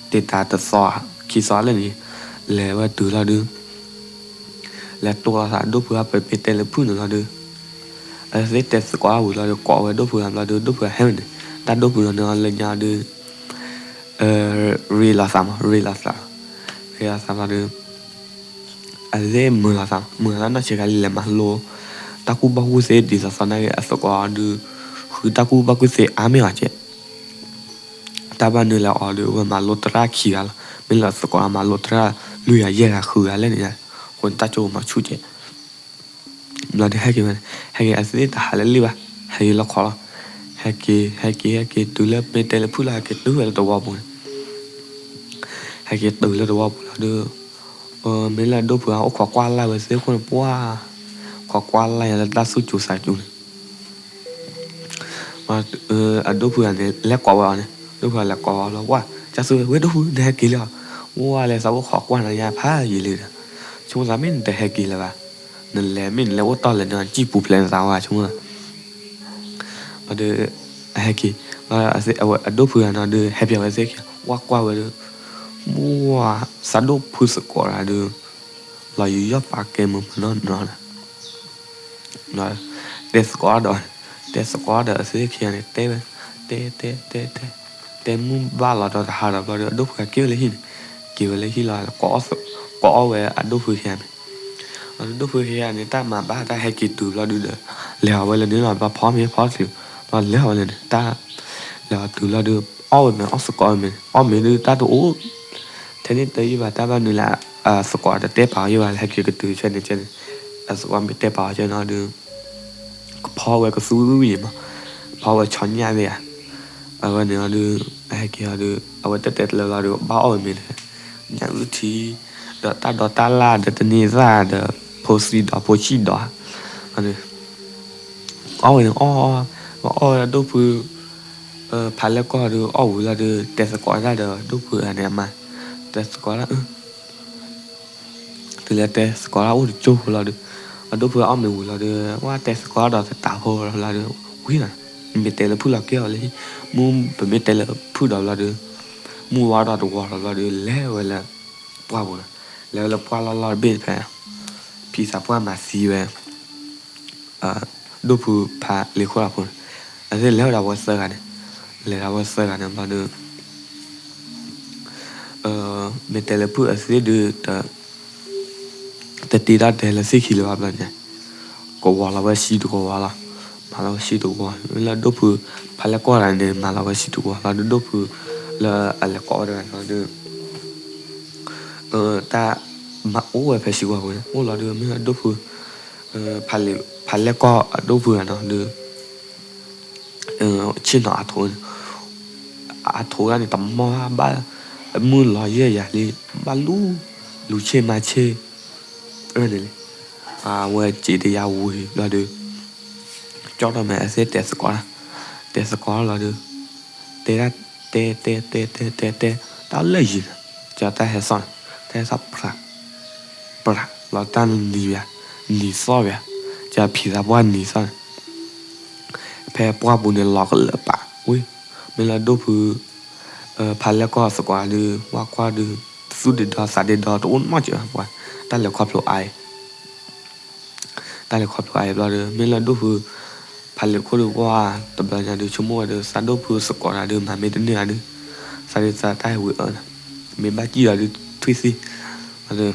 တ့ၢ်တၢ်တသီ ခံသီလၢန့ၣ် လဲၤဝဲတုၤလီၤဒုး လဲၤတိၢ်လီၤသးဒိၣ်ဖုအပမ့ၢ်တဲလၢဖုၣ်န့ၣ်လီၤဒုး အသ့ၣ်တဲသကိးဝံၤလီၤဒုး ကိးဝဲဒိၣ်ဖုအဘျီဒုး ဒိၣ်ဖုအဟဲဝဲန့ၣ် တၢ်ဒိၣ်ဖုလီၤန့ၣ်လၢညါဒုး ရ့လီၤသးမး ရ့လီၤသး ရ့လီၤသးဘျီဒုး အသ့ၣ်မုာ်လီၤသး မုာ်လီၤသးနီၢ်ဆံးခါလံ လဲၤမၤလိ တၢ်ကူၣ်ဘၣ်ကူၣ်သ့ဒ်သိးသိးန့ၣ်ဂ့ၤ အသကိးဒုး ဃုတၢ်ကူၣ်ဘၣ်ကူၣ်သ့အါမ့ၢ်အီၤကဲး တၢ်ဘၣ်နုၤလဲၤအီၤဒုး ဝဲမၤလိသရၣ်ခံဂၤလီၤ မ့ၢ်လၢအသကိးမၤလိသရၣ် လွံၢ်ဂၤယဲၢ်ဂၤဃုဂၤလဲၣ်န့ၣ် အဃိန့ၣ်တၢ်ကၠိမၤဆူၣ်ကဲး ဘျီဒုးဟဲက့ၤဝဲန့ၣ် ဟဲက့ၤအသ့ၣ်တဟးလၢလံဘၣ် ဟဲက့ၤလီခီလီၤ ဟဲက့ၤ ဟဲက့ၤ ဟဲက့ၤတုၤလၢမ့ၢ်တဲလၢဖုၣ်လီၤ ဟဲက့ၤတုၤဝဲလၢသဝီပူၤန့ၣ် ဟဲက့ၤတုၤလၢသဝီပူၤလီၤဒုး မ့ၢ်လၢအဒိၣ်ဖုအအိၣ်ခိးကွၢ်လၢ်ဝဲသ့ၣ်အဃိန့ၣ် ပှၢ် ခိးကွၢ်လၢ်ယၤလၢတၢ်သူၣ်စူၤသးစူၤန့ၣ် အဒိၣ်ဖုအန့ၣ် လဲၤကိးဝဲအီၤန့ၣ် ဒိၣ်ဖုအလဲၤကိးဝဲလီၤ ဝဲ ကၢ်သူဝဲဒိၣ်ဖု နဟဲက့ၤလံဧါ ဝဲလဲၤသးအိၣ်ခိးကွၢ်နၤယါဖးယံာ်လံဒီး ဆိကမိၣ်သးမ့ၢ်နတဟဲက့ၤလၢၤဘၣ် နလဲၤမ့ၢ်နလဲၤအိၣ်တီၢ်လဲၣ်န့ၣ် စံၣ်ပူၤဖျဲးနသးဝဲဆိကမိၣ် ဘျီဒုး အဟဲက့ၤ အဒိၣ်ဖုဂၤနီၤဒုး ဟဲပၠးဝဲသ့ၣ်ခံ ဝဲကွၢ်ဝဲဒုး မ့ၢ်ဝဲ သးဒိၣ်ဖုသကိးတဂၤဒုး လီၤယူးယီၣ်ပာ်ကဲမုာ်မုာ်နီၢ်နီၢ်န့ၣ် တဲသကိးဒီး တဲသကိးဒီးအသ့ၣ်ခံဂၤန့ၣ် တဲဝဲ တဲတဲတဲတဲ တဲမုၢ်ဘၣ်လီၤဒီးတဟးဒီးဘျီဒုး အဒိၣ်ဖုဂၤက့ၤဝဲလၢဟံၣ်န့ၣ် က့ၤဝဲလၢဟံၣ်လီၤ ကိးအီၣ်ဝဲအဒိၣ်ဖုခံဂၤန့ၣ် အဒိၣ်ဖုခံဂၤန့ၣ် တၢ်မၤဘၣ်တၢ်ဟဲက့ၤတုၤဘျီဒုးဒီး လဲၤအီၤဝဲလၢန့ၣ်လီၤ ဘၣ်ဖီမ့ၤဖီတုၤ ဘျီလဲၤအီၤဝဲလၢန့ၣ် တၢ် လဲၤအီၤတုၤဘျီဒုး အီၣ်ဝဲမ့ၤ အီၣ်သကိးဝဲမ့ၤ အီၣ်မ့ၤဒုးတၢ်တအိၣ် ထဲန့ၣ်တယုၢ်ဘၣ် တၢ်ဘၣ်နုၤလၢ သကိးတတဲပာ်အီၤယုၢ်ဘၣ် ဟဲက့ၤကတုၤဆဲန့ၣ်ကဲန့ၣ် အသကိးမ့ၢ်တဲပာ်အီၤကဲနီၤဒုး ကဖီဝဲကသူဝံၤမး ဖီဝဲဆီညၣ်သ့ၣ်ဧါ အဝဲန့ၣ်အီၤဒုး အဟဲက့ၤအီၤဒုး အဝဲတဲတဲတလၢလီၤဒုး ဘၣ်အီၣ်ဝဲမ့ၤလၢ ညၣ်အုၣ်ထံ ဒီးတၢ်ဒိးတၢ်လၢ်ဒီးတန့ၢ်သၣ်ဒီး ဖိသံဒီးဖိဆံၣ်ဒီး အီၣ်ဝဲန့ၣ်အီၣ် အီၣ်ဝဲဒိၣ်ဖု ဖးလဲၢ်ကီၢ်ဒုး အီၣ်ဝံၤလီၤဒုး တဲသကိးတၢ်ဒီး ဒိၣ်ဖုဂၤန့ၣ်အမါ တဲသကိးတၢ်, တုၤလဲၤတဲသကိးတၢ်အိၣ်တကၠိၢ်ဖိလီၤဒီး, အဒိၣ်ဖုအီၣ်မ့ၤဝံၤလီၤဒီး ဝဲတဲသကိးဒီးသတးဖိလီၤဒီး ဝံၤလီၤ, နမ့ၢ်တဲလၢဖုၣ်လီၤကဲအီၤလၢဟံၣ်, မုၢ်ပမ့ၢ်တဲလၢဖုၣ်ဒီးဘျီဒီး, မုၢ်ဝါဒီးတဝီလီၤဘျီဒီး လဲၤဝဲလၢပှၢ်ပူၤလီၤ, လဲၤဝဲလၢပှၢ်လီၢ်လီၢ်တဘ့ၣ်တဖဲ ဖံသးပှၢ်မၤသံဝဲ ဒိၣ်ဖုဖးလ့ၤခိၣ်အဖိန့ၣ်, အသ့ၣ်လဲၤဝဲဒၣ်ဝဲသၢဂၤန့ၣ်, လဲၤဒၣ်ဝဲသၢဂၤန့ၣ်ဘျီဒီး မ့ၢ်တဲလၢဖုၣ်အသ့ၣ်ဒုး တတ့တၢ်တဲလၢသ့ၣ်ခံလၢၤဘၣ်ဘျီန့ၣ်, ကဝီၤလီၤဝဲဆံတကဝီၤလီၤ, မၤလီၤဝဲဆံတကဝီၤ, မ့ၢ်လၢဒိၣ်ဖုဖးလဲၢ်ကီၢ်တဂၤန့ၣ် မၤလီၤဝဲဆံတကဝီၤလီၤဒီး ဒိၣ်ဖုလၢအလဲၤကိးဝဲတဂၤန့ၣ်ဒီး တၢ်မၤအိၣ်ဝဲဖဲဆံကွၢ်ပူၤန့ၣ် အိၣ်လီၤဒီး မ့ၢ်လၢဒိၣ်ဖု ဖးလဲၢ်ကီၢ်အဒိၣ်ဖုဂၤနီၤဒီး ဆ့ၣ်နီၤအထိးန့ၣ်, အထိးဒၣ်န့ၣ် တမီၢ်ဘၣ်, မုၢ်လီၤယဲၢ်ယၤလံ, ဘၣ်လူၤ, လူၤဆ့ၣ်မၤဆ့ၣ်, န့ၣ်လံ, အဝဲစံးတယၤဝံၤဘျီဒီး ကၠီၣ်ထီၣ်မဲာ်အသ့ၣ်တဲသကိး, တဲသကိးလီၤဒီး တဲဒၣ်, တဲတဲတဲတဲတဲတဲ တၢ်လၢယံၤန့ၣ်, ကၠီတၢ်ဟဲစီၣ်န့ၣ်, တၢ်ဟဲစီၣ်ပြး, ပြးလီၤတၢ်နံၤယၤ, နံၤသီၣ်ယၤ, ကၠီဖံသးပှၢ်နံၤသီၣ်န့ၣ်, ဖဲပှၢ်ပူၤန့ၣ်လီၤကလၢာ်ပာ်ဝံၤ, မ့ၢ်လၢဒိၣ်ဖု ဖးလဲၢ်ကီၢ်သကိးဒီး ဝၣ်ကွၢ်ဒီး သူၣ်ဒ့ဒီသးဒ့ဒီတအိၣ်နီတစဲးဘၣ်, တၢ်လဲၤခီဖျိအါအံၤ တၢ်လဲၤခီဖျိအါအံၤဘျီဒီး မ့ၢ်လၢဒိၣ်ဖု ဖးလဲၢ်ခိၣ်ဒီး ပှၢ်တဘျီညါဒီး ဆိကမိၣ်ဝဲဒီး သးဒိၣ်ဖုသကိးတၢ်ဒီး မၤမ့ၢ်တန့ၢ်ဧါဒီး သးဒုးသးတၢ်ဟဲဝံၤအၢန့ၣ်, မ့ၢ်ဘၣ်စံၣ်ဒီးဒုးထွံၣ်သံၣ်,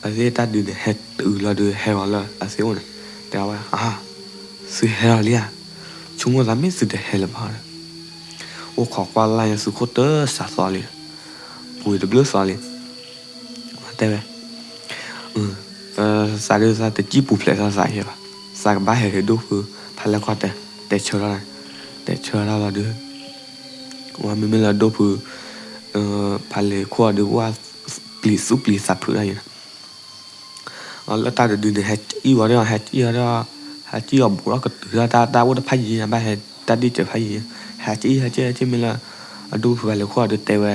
ဒီး အသ့ၣ်တၢ်ဒုးန့ၣ် ဟဲတုၤလီၤဒီး ဟဲဂီၤလၢအသ့ၣ်အိၣ်န့ၣ်, တဲဝဲ, သုဟဲလီၤလံဧါ, ဆိကမိၣ်သးမ့ၢ်သုတဟဲလၢၤဘၣ်ဒီး အိၣ်ခိးကွၢ်လၢ်ညါသုခိၣ်တစးသီလံ, ပူၤတဘျုးသီလံ, တဲဝဲ သးဒုးသးတစံၣ်ပူၤဖျဲးသးသးယဲဘၣ်, သးကဘၣ်ဟဲက့ၤဒိၣ်ဖု ဖးလဲၢ်ကီၢ်တဲ, တဲဆၢထီၣ်, တဲဆၢထီၣ်လီၤဒီး ဝဲမ့မ့ၢ်လၢဒိၣ်ဖု ဖးလဲၢ်ခိၣ်အီၤဒီး ဝၣ်ပျံၤသူၣ်ပျံၤသးဖုးတၢ်ယဲန့ၣ်, လၢတၢ်တဒုန့ၣ် ဟဲကအံၣ်ဝဲဒီး ဟဲကအံၣ်ဝဲဒီး ဟဲကအံၣ်အီၤဘူးထီၣ်ကတုၤတၢ် တၢ်အိၣ်တဖၣ်ယံၤ ဘၣ်ဟဲတၢ်ဒ့ၣ်စၢၤဖးယံၤ, ဟဲကအံၣ် ဟဲကအံၣ် ဟဲကအံၣ် မ့ၢ်လၢ အဒိၣ်ဖုဖးလဲၢ်ခိၣ်အီၤဒီးတဲဝဲ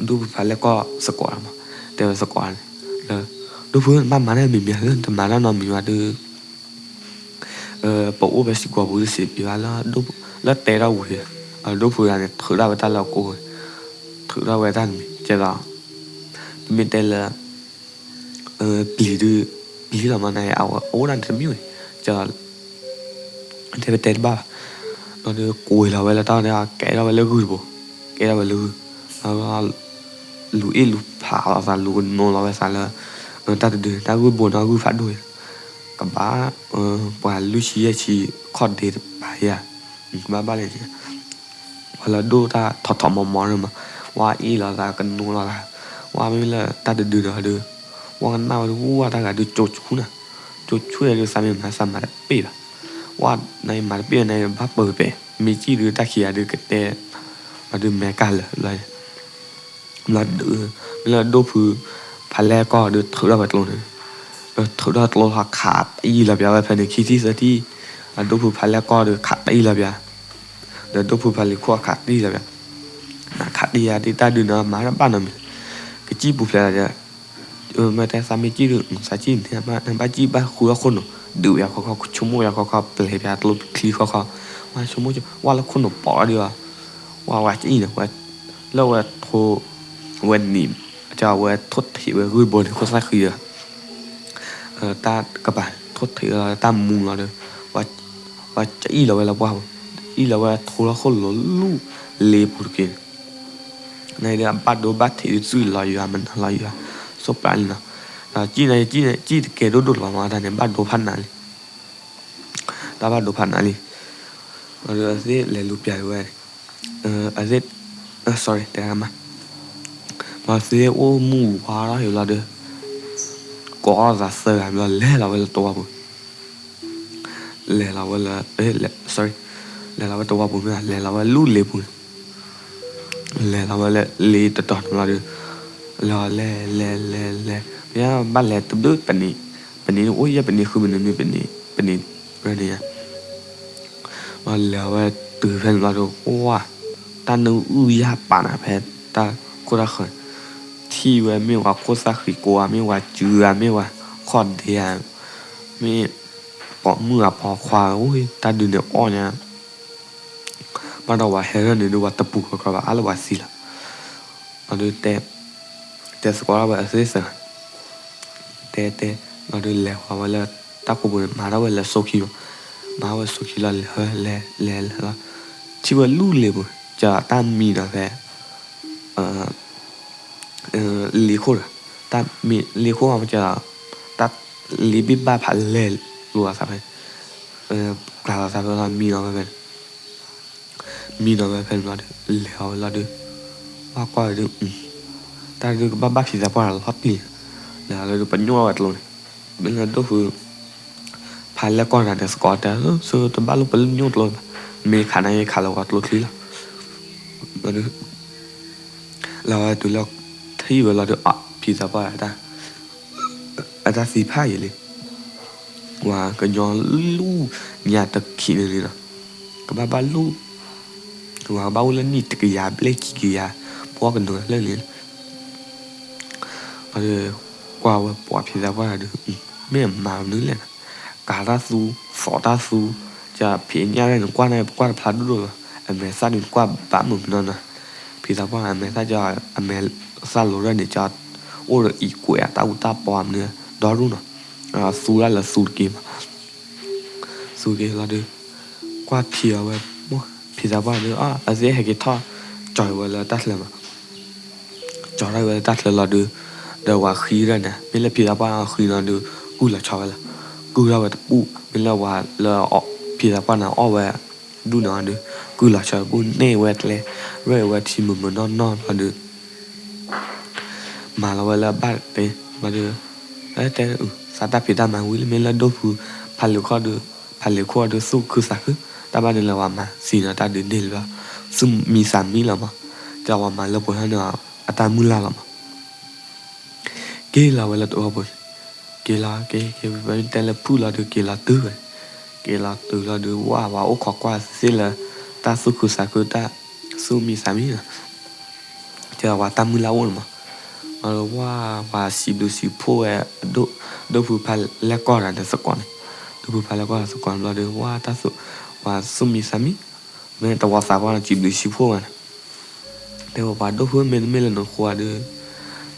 ဒိၣ်ဖုဖးလဲၢ်ကီၢ်သကိးမး, တဲဝဲသကိးန့ၣ်, ဒိၣ်ဖု နဘၣ်မၤတၢ်မံၤမံၤ နတမၤတၢ်နီတမံၤဘၣ်ဒီး ပအိၣ်ဖဲစံၣ်ကိာ်ပူၤတစဲးပံၤဘၣ်လၢ လၢတဲထီၣ်ဝံၤ, အဒိၣ်ဖုဂၤန့ၣ် ထုးထီၣ်ဝဲတၢ်လၢအကိာ်ပူၤန့ၣ်, ထုးထီၣ်ဝဲတၢ်တမံၤ ကဲသိး ပမ့ၢ်တဲလၢ ပျံၤဒုး ပျံၤလီၤမးနၤ အဝဲအိၣ်ဒၣ်န့ၣ်တမံၤဝဲ, ကဲသိး တဲပတဲတဘၣ်ဘၣ်, ဒီးကွံာ်လီၤဝဲလၢတၢ်န့ၣ် ကဲထီၣ်ဝဲလၢဂုၢ်တဘိ, ကဲထီၣ်ဝဲလၢဂုၢ်, လူၤအ့ၣ်လူၤဖးလီၤသး လူၤကနိလီၤဝဲသးလၢ တၢ်တဒုန့ၣ် တၢ်ဂုၢ်ဘိန့ၣ် ဂုၢ်ဖးဒိၣ်, ကဘၣ် ပှၤလွံၢ်ဆံယဲၢ်ဆံ ခီၣ်ဒ့တပၤယၤ, ကဘၣ်ဘၣ်လဲၣ်န့ၣ် ပှၤလၢဒိၣ်တၢ်ထီၣ်ထီၣ်မီၤမီၤန့ၣ်မး, ဝဲအ့ၣ်လီၤသးကနိလီၤသး, ဝဲမ့မ့ၢ်လၢတၢ်တဒုဒီးဒုး, ဝဲကနၣ်ဝဲဒုး ဝဲတၢ်ဂၤဒုး ကၠိဆူၣ်နၤ, ကၠိဆူၣ်ယၤဒုး သးမ့ၢ်မၤသးမၤတပ့ၢ်ဘၣ်, ဝဲနမၤတပ့ၢ်နဘၣ်ပၢၤပဲာ်, မ့ၢ်ကံၣ်ဒုးတၢ်ခံဂၤဒုးကတဲ, အဒုးမဲာ်ကၢ်လၢာ်လီၤ ဘျီဒုး မ့ၢ်လၢဒိၣ်ဖု ဖးလဲၢ်ကီၢ်ဒုးထုးထီၣ်ဝဲကျိန့ၣ်, ထုးထီၣ်ကျိလီၤခးတံၢ်လီၤပျၢၤဝဲဖဲန့ၣ် ခံထံၣ်သၢထံၣ်, အဒိၣ်ဖုဖးလဲၢ်ကီၢ်ဒုးခးတံၢ်လီၤပျၢၤ, ဒီးဒိၣ်ဖုဖးလဲၢ်ခိၣ်ခးတံၢ်လီၤပျၢၤ, နခးတံၢ်ယၤဒုးတၢ်ဒုးနမၤတဘၣ်နီတမံၤ, ကစံၣ်ပူၤဖျဲးလီၤဒီး မ့ၢ်တဲသးမ့ၢ်စံၣ်ဒုး သးစံၣ်န့ၣ် နဘၣ်စံၣ်ဘၣ်ဃုအီၣ်ခိၣ်နူာ် ဒုးဝဲယၤခီခီ ဆိကမိၣ်ယၤခီခီ ပျဲပျဲကျိချံခီခီ, ဝဲဆိကမိၣ် ဝဲလၢခိၣ်နူာ်ပိာ်လီၤဒုးအီၤ, ဝဲဝဲကအံၣ်န့ၣ် ဝဲ လၢဝဲထိ ဝဲနံၤ ကဝဲထိၣ်ထံးဝဲဂုၢ်ဘိန့ၣ် ခိၣ်သၣ်ဃံဒီး တၢ်ကပၤ ထိၣ်ထံးလီၤတၢ်မူလီၤဒီး ပှၤကအံၣ်လီၤဝဲလၢပှၢ်ပူၤ, အံၣ်လီၤဝဲထိလီၤခိၣ်လိၤလူၢ်လ့ပူၤတက့ၢ်န့ၣ်, နဒီးအဘၣ်ဒိဘၣ်ထံးဒုးသွံၣ်လီၤယွၤမနုၤလီၤယွၤ စိၢ်ပျးလံနီၤ, ဒီးကံၣ်န့ၣ် ကံၣ်တကဲဒိၣ်ဒိၣ်လီၤမးတၢ်န့ၣ် ဘၣ်ဒိဖးနးလံ တၢ်ဘၣ်ဒိဖးနးလံ, အသ့ၣ်လဲၤလူၤပျၢ်ဝဲ, အသ့ၣ်, sorry တဲမး, ပှၤသ့ၣ်အိၣ်မူဝါထီၣ်ဟ့ၤလီၤဒီး ကိးအီၣ်သးသၢဂၤဘျီ လဲၤလီၤဝဲလၢတဝီပူၤ, လဲၤလီၤဝဲလၢ, sorry, လဲၤလီၤဝဲတဝီပူၤမ့ၢ် လဲၤလီၤဝဲလူၢ်လ့ပူၤန့ၣ် လဲၤလီၤဝဲလၢလ့တတီၤန့ၣ်လီၤဒီး, လဲၤလဲၤလဲၤလဲၤ, ပယါဘၣ်လဲၤတဘျုးပနံၤ, ပနံၤအိၣ်ယဲၢ်ပနံၤဃုပနံၤနွံပနံၤ, ပနံၤ, ပနံၤ, လဲၤဝဲတုၤဖဲန့ၣ်လီၤဒီး အိၣ်ဝဲ တၢ်နၢအုၣ်ယၢ်ပာ်နၤဖဲတၢ်ခိၣ်တၢ်ဃၢၤန့ၣ်, ထံၣ်ဝဲမ့ၢ်ဝဲခိၣ်သၣ်ဃံကိးဧါ, မ့ၢ်ဝဲစုဧါ, မ့ၢ်ဝဲခီၣ်ဒ့ဧါ, မ့ၢ်ပိာ်မုၣ်အပိာ်ခွါ, အိၣ်တၢ်ဒုးန့ၣ်အီၣ်ညါ ဘၣ်ဒီးပှၤဟဲထီၣ်န့ၣ်ဒုး ပှၤတပူၤဃီဃီဘၣ် အါလၢပှၤသံလီၤ. ဒီး တဲသကိးထီၣ်ဝဲအသ့ၣ်သၢ, တဲတဲ, လီၤဒုးလဲၤဝဲလၢတၢ်ကိးပူၤန့ၣ် မၤထီၣ်ဝဲလဲၤစိခံမး, မၤထီၣ်ဝဲစိခံလီၤ လဲၤဝဲလဲၤလဲၤလဲၤလီၤ, ထံၣ်ဝဲလူၢ်လ့ၤပူၤ ကတၢ်မံနီၤဖဲ လ့ခိၣ်ဒီး, တၢ်မံလ့ခိၣ်မးက, တၢ်လ့ဘ့ၣ်ဘၣ်ဖးလဲၢ်လိာ်အသးဖဲ, ကျးလီၤသးဖဲလီၤ မံနီၤဝဲဖဲန့ၣ်, မံနီၤဝဲဖဲန့ၣ်လီၤဒီး လဲၤအီၤဝဲလီၤဒုး, ဘၣ်ကွၢ်ဝဲဒုး, တၢ်ဒုးကဘၣ်ဘၣ်ဖံသးပှၢ်လီၤတံၢ်လီၤ, လဲၤအီၤလီၤဒုး ပညိၣ်ဝဲကျိန့ၣ်, မ့ၢ်လၢဒိၣ်ဖု ဖးလဲၢ်ကီၢ်တဂၤန့ၣ်သကိးတဲ, သုတဘၣ်လိၣ်ပညိၣ်ကျိဘၣ်, မ့ၢ်ခးနၤယခးလၢပှၤကျိချံလီၤ. လီၤဒုး လီၤဝဲတုၤလၢထံၣ်ဝဲလီၤဒုး အဖံသးပှၢ် အတၢ်သံဖးယံာ်လံ, ပှၤကညီလူၢ်ညါတခံန့ၣ်လံလီၤ, ကဘၣ်ဘၣ်လူၢ်, ပှၤကဘၣ်အိၣ်လၢနံၣ်တကယၤဘျဲၣ်ခံကယၤ, ပှၤကနုာ်လၢန့ၣ်လီၤ. လီၤဒုး ကွၢ်ဝဲပှၤဖံသးပှၢ်ဒုး, မ့ၢ်အမၤမနုၤလဲၣ်နီၤ, ကၤတၢ်သူ, သီးတၢ်သူ, ကဖံးညၣ်ရဲၣ်န့ၣ် ကွၢ်န့ၣ် ပကွၢ်တဖျါဒိၣ်ဒိၣ်လီၤ, အမဲာ်သၣ်ဒုး နကွၢ်ဘၣ်မုာ်မနီၤနီၤ, ဖံသးပှၢ်အမဲာ်သၣ်က, အမဲာ်သၣ်လိၤရဲၣ်န့ၣ်က, အိၣ်ဒီးအံၤကွဲးအတၢ်အူတၢ်ပီမနုၤ, ဒီဒူၣ်နီၤ, သူဒၣ်လၢသူတက့ၢ်မး, သူက့ၤလီၤဒုး, ကွၢ်ဖံအီၤဝဲ, ဖံသးပှၢ်ဒုး အသ့ဟဲက့ၤထီၣ်, ကၠီၤဝဲလၢတၢ်ချၢမး ကၠီၤထီၣ်ဝဲလၢတၢ်ချၢလီၤဒုး, ဒီးပှၤဃံရဲၣ်န့ၣ် မ့ၢ်လၢဖံသးပှၢ်အဃံနီၤဒုး, ကုၢ်လီၤဆီဝဲလီၤ, ကုၢ်ထီၣ်ဝဲတပူၤ မ့ၢ်လၢပှၤလၢဖံသးပှၢ်န့ၣ်အီၣ်ဝဲဒူၣ်န့ၣ်ဒုး, ကုၢ်လီၤဆီတပူၤ နဲၣ်ဝဲကျဲ, ရဲၣ်ဝဲထံမုာ်မုာ်နီၢ်နီၢ်လီၤဒုး မၤလီၤဝဲလၢအဘၣ်တသ့ဘၣ်ဒီး, တဲသးတၢ်ဖံးတၢ်မၤဝံၤလံ မ့ၢ်လၢဒိၣ်ဖုဖးလ့ၤခိၣ်ဒီး ဖးလ့ၤခိၣ်ဒီးသူၣ်ခုသးခု, တၢ်ဘၣ်န့ၣ်လၢပှၤမၤသံန့ၣ် တၢ်ဒုးန့ၢ်လံဘၣ်, သူၣ်မံသးမံလီၤမး, ကပှၤမၤလၢပှဲၤထီၣ်န့ၣ် အတၢ်မုၢ်လၢ်လီၤမး. က့ၤလီၤဝဲလၢတဝီပူၤန့ၣ်, က့ၤလီၤက့ၤက့ၤဝဲတဲလၢဖုၣ်လီၤဒုး က့ၤလီၤတုၤဝဲ, က့ၤလီၤတုၤလီၤဒုး ဝဲပှၤအိၣ်ခိးကွၢ်သ့လၢ တၢ်သူၣ်ခုသးခု တၢ်သူၣ်မံသးမံလီၤ, ကပှၤတၢ်မုၢ်လၢ်အိၣ်န့ၣ်မး, ဝဲပှၤစံးဘျုးစံးဖှိၣ်ဝဲ ဒိၣ်ဖုဖးလဲၢ်ကီၢ်တဂၤန့ၣ်သကိးန့ၣ်, ဒိၣ်ဖုဖးလဲၢ်ကီၢ်တဂၤသကိးန့ၣ်ဘျီဒီး ဝဲတၢ်သူၣ်, ပှၤသူၣ်မံသးမံ, မ့ၢ်တဝီသးပှၢ်န့ၣ် စံးဘျုးစံးဖှိၣ်ဝဲန့ၣ်, တဲဝဲပှၤဒိၣ်ဖု မ့တမ့ၢ်လၢနဃိဒီး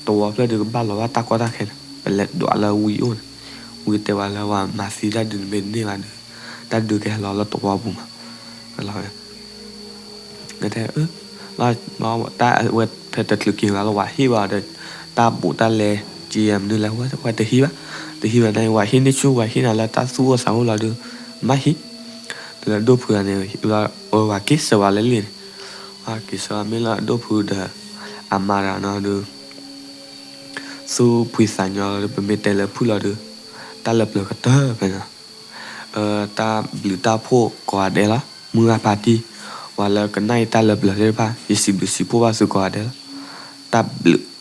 တဝီဖျၢၣ်ဒုးကဘၣ်လီၤဘၣ်တၢ်ကီတၢ်ခဲန့ၣ် ပလဲၤဒွးလၢဝံအိၣ်န့ၣ်, ဝံတဲပှၤလၢပှၤမၤသံတၢ်ဒုးန့ၣ်မ့တန့ၢ်ဘၣ်ဒီး တၢ်ဒုးကဟဲလီၤလၢတဝီပူၤမး, လီၤဝဲ တဲ, တၢ်ဝဲဖဲတချုးက့ၤဘၣ်လၢပှၤဟ့ၣ်ဘၣ်ဒီး တၢ်ဘူးတၢ်လဲက့ၤမနုၤလဲၣ် ဝဲတဟံးဘၣ်, တဟံးဘၣ်န့ၣ် ပှၤဟ့ၣ်န့ၢ်ဆူၣ် ပှၤဟ့ၣ်နၤလၢတၢ်သူၣ်အိၣ်သးအိၣ်လီၤဒုး, ဘၣ်ဟံး, လၢဒိၣ်ဖုဂၤန့ၣ် အဝဲက့ၤစၢၤဝဲလၢလံန့ၣ်, က့ၤစၢၤဝဲမ့ၢ်လၢဒိၣ်ဖုဒီး အမါတဂၤန့ၣ်ဒုး သူၣ်ဖှံသးညီလီၤဒုး ပမ့ၢ်တဲလၢဖုၣ်လီၤဒုး တၢ်လၢပျၢၤကတၢၢ်ဖဲန့ၣ်လီၤ, တၢ်ဘျုးတၢ်ဖှိၣ်ကိးဂၤဒဲးလီၤ, မုၢ်ဂၤဖါတံၢ်, ပှၤလၢကနၣ်အံၤတၢ်လၢပျၢၤသ့ၣ်တဖၣ် ယစံးဘျုးစံးဖှိၣ်ဘၣ်သုကိးဂၤဒဲးလီၤ, တၢ်ဘျုး